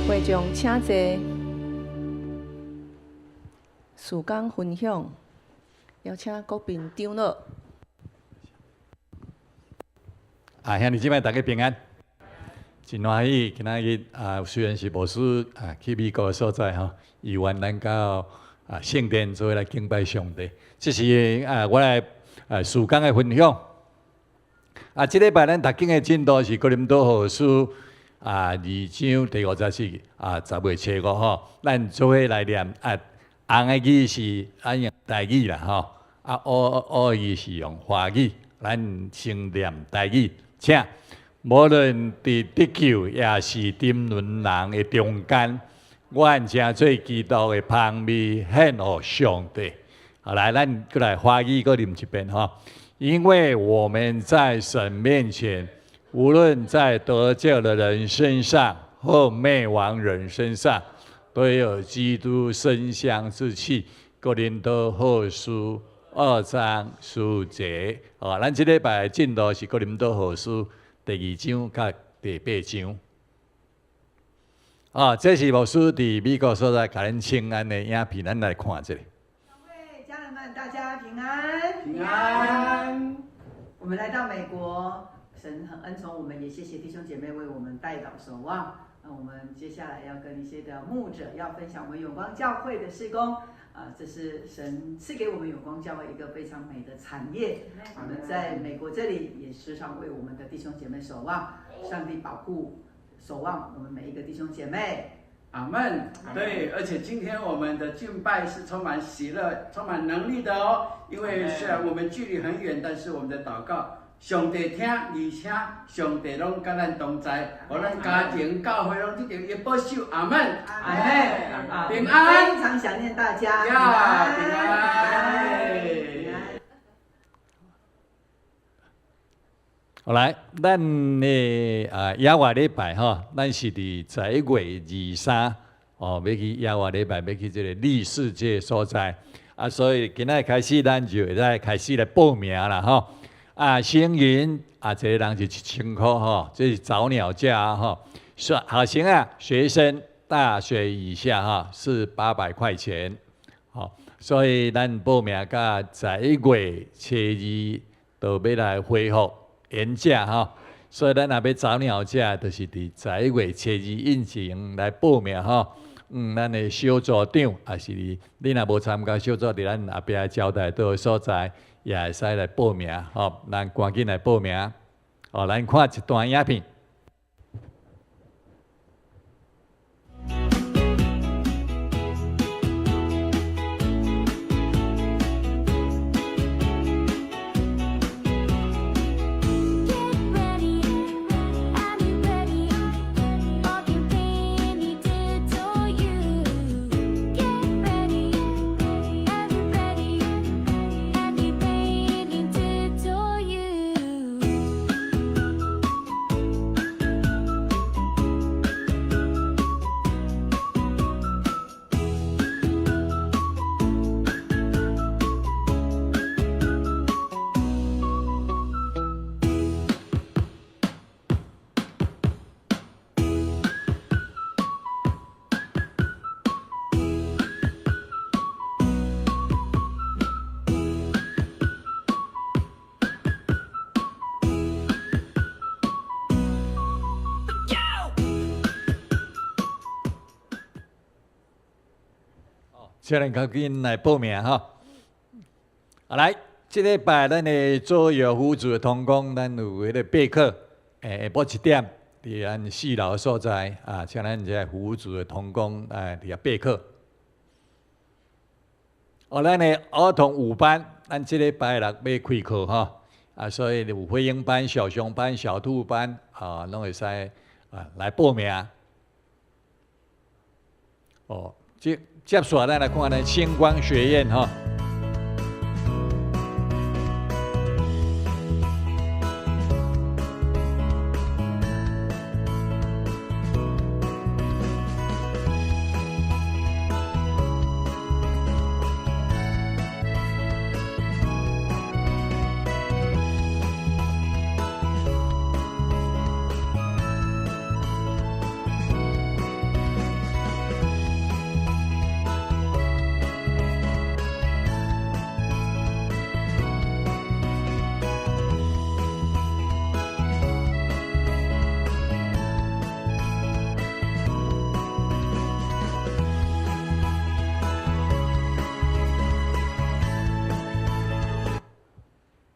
會眾請坐，事工分享，邀請國賓長老。啊，兄弟姊妹大家平安，真歡喜今仔日啊，雖然是牧師啊去美國的所在吼，猶原咱到啊聖殿做伙來敬拜上帝。這是啊，我來啊事工的分享。啊，這禮拜咱讀經的進度是哥林多後書啊2章第5節啊10月初五吼，咱做伙來念啊，紅的字是咱用台語啦吼，啊烏烏的字是用華語，咱先念台語，請無論佇得救抑是沉淪人的中間，阮成做基督的芳味獻予上帝。好，來，咱閣來華語閣念一遍吼。因為我們在神面前，無論在得救的人身上或滅亡人身上，都有基督馨香之氣。哥林多後書2章15節。哦，咱這禮拜進度是哥林多後書第2章佮第8章。啊，這是牧師佇美國所在，共恁請安的影片，咱來看一下。各位家人們，大家平安。平安。我們來到美國，神很恩寵我們，也謝謝弟兄姐妹為我們代禱守望。那我們接下來要跟一些的牧者要分享我們永光教會的事工。啊，這是神賜給我們永光教會一個非常美的產業。我們在美國這裡也時常為我們的弟兄姐妹守望，上帝保護。守望我們每一個弟兄姐妹。阿門。對，而且今天我們的敬拜是充滿喜樂、充滿能力的哦。因為雖然我們距離很遠，但是我們的禱告，上帝聽，而且上帝攏佮咱同在，予咱家庭、教會攏得著伊的保守。阿門。阿門。平安。非常想念大家。呀，平安。平安。好來，咱的啊野外禮拜吼，咱是佇11月23哦，欲去野外禮拜，欲去這个麗士這个所在啊，所以今仔開始，咱就會使開始來報名啦吼。啊，星雲啊，一個人是1000箍吼，這是早鳥價吼。學生啊，學生大學以下哈是800塊錢，好，所以咱報名到11月初2就欲來恢復原價吼，所以咱若欲早鳥價，就是佇11月初2以前來報名吼。咱的小組長，抑是你若無參加小組，佇咱後壁招待桌的所在，也會使來報名吼。咱趕緊來報名。哦，咱看一段影片。請恁較緊來報名吼。啊來，這禮拜咱的左右輔助的同工，咱有彼个備課，下晡1點，佇咱四樓所在啊，請咱這輔助的同工來佇遐備課。哦，咱的兒童舞班，咱這禮拜六欲開課吼，啊，所以有飛鷹班、小熊班、小兔班，啊，攏會使啊來報名。哦，這。接續咱來看咱星光學院吼。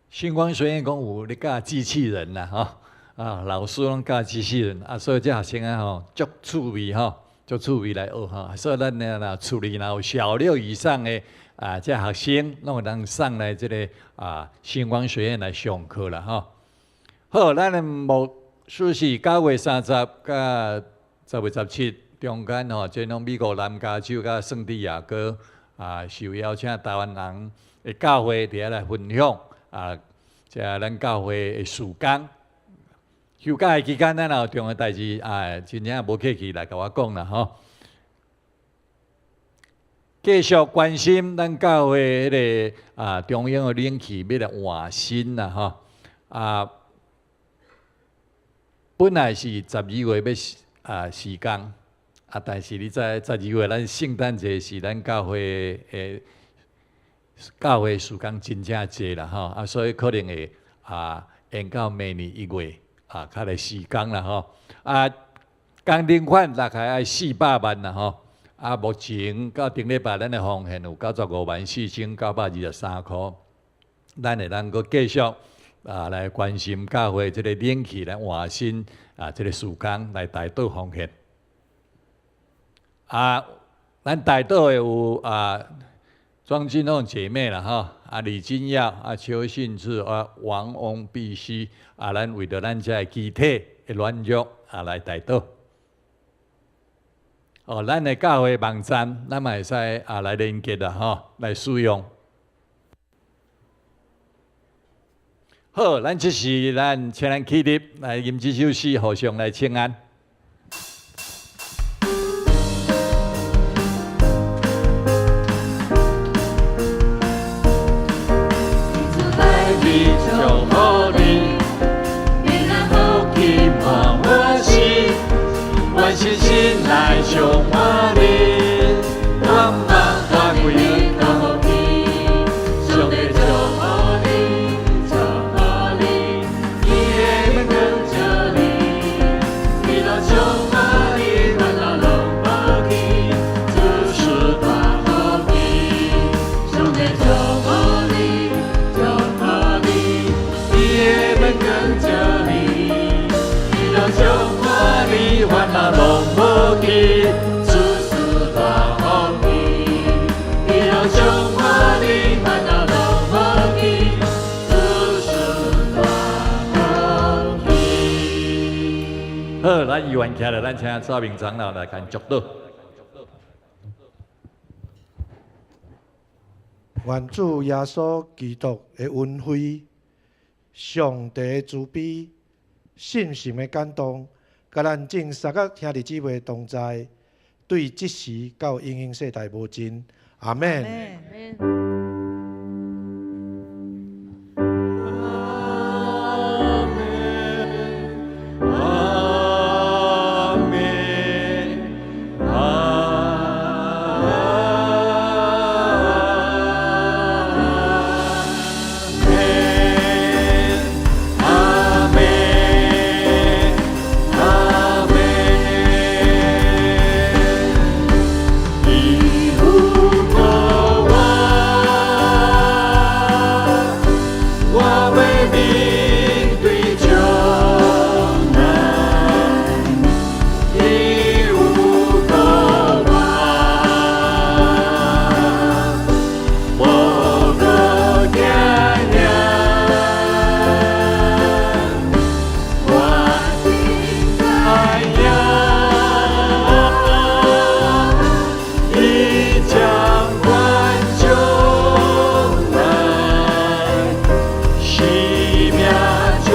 星光學院講有咧教機器人啦，吼啊，老師攏教機器人啊，所以這學生啊吼足趣味吼，足趣味來學吼，所以咱若厝裡若有小六以上的啊，這學生攏會當送來這个啊星光學院來上課啦，吼。好，咱的牧師是9月30佮10月17中間吼，這攏美國南加州佮聖地亞哥啊，受邀請台灣人的教會佇遐來分享。啊，這咱教會的事工，休假的期間，咱若有重要代誌啊，真正無客氣來共我講啦吼。繼續關心咱教會彼个啊中央的冷氣欲來換新啦吼。啊，本來是12月欲啊施工，啊，啊，但是你知12月咱聖誕節是咱教會的教會事工真正濟啦吼，啊，所以可能會延到明年1月啊，較來時間啦吼。啊，工程款大概愛400萬啦吼。啊，目前到頂禮拜，咱的奉獻有95萬4923箍。咱會當閣繼續來關心教會這個冷氣來換新啊，這個事工來代禱奉獻。啊，咱代禱的有莊金鳳姐妹啦吼，啊李金耀、啊邱信志、啊王翁必須啊，咱為著咱遮的肢體的軟弱啊來代禱。哦，咱的教會網站，咱嘛會使啊來連結啦吼，來使用。好，咱這時咱請咱起立來吟這首詩，互相來請安。來相伴你，我毋茫看規日都無去，上帝祝福你，祝福你，伊的門關著你，一路相伴你，煩惱攏無去，諸事大好奇。上帝祝福你，祝福你，伊的門關著你，一路相伴你，煩惱攏無去，諸事大福氣，一路相伴你，煩惱攏無去，諸事大福氣。好，咱議員徛來，咱請趙明長老來共祝禱。願主耶穌基督的恩惠、上帝的慈悲、聖神的感動，佮咱眾三個兄弟姊妹同在，對這時到永永世代無盡。阿們。阿們，阿們，阿們，阿們。伊有顧我，我欲面對將難。伊有顧我，無閣驚嚇。我知影，伊掌管將來，生命充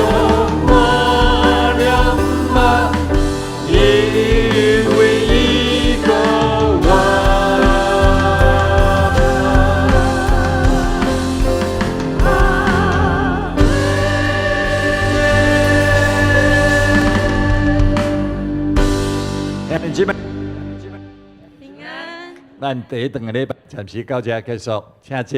滿了嗎？因為伊顧我。兄弟姊妹，平安。咱第一頓的禮拜暫時到這結束，請坐。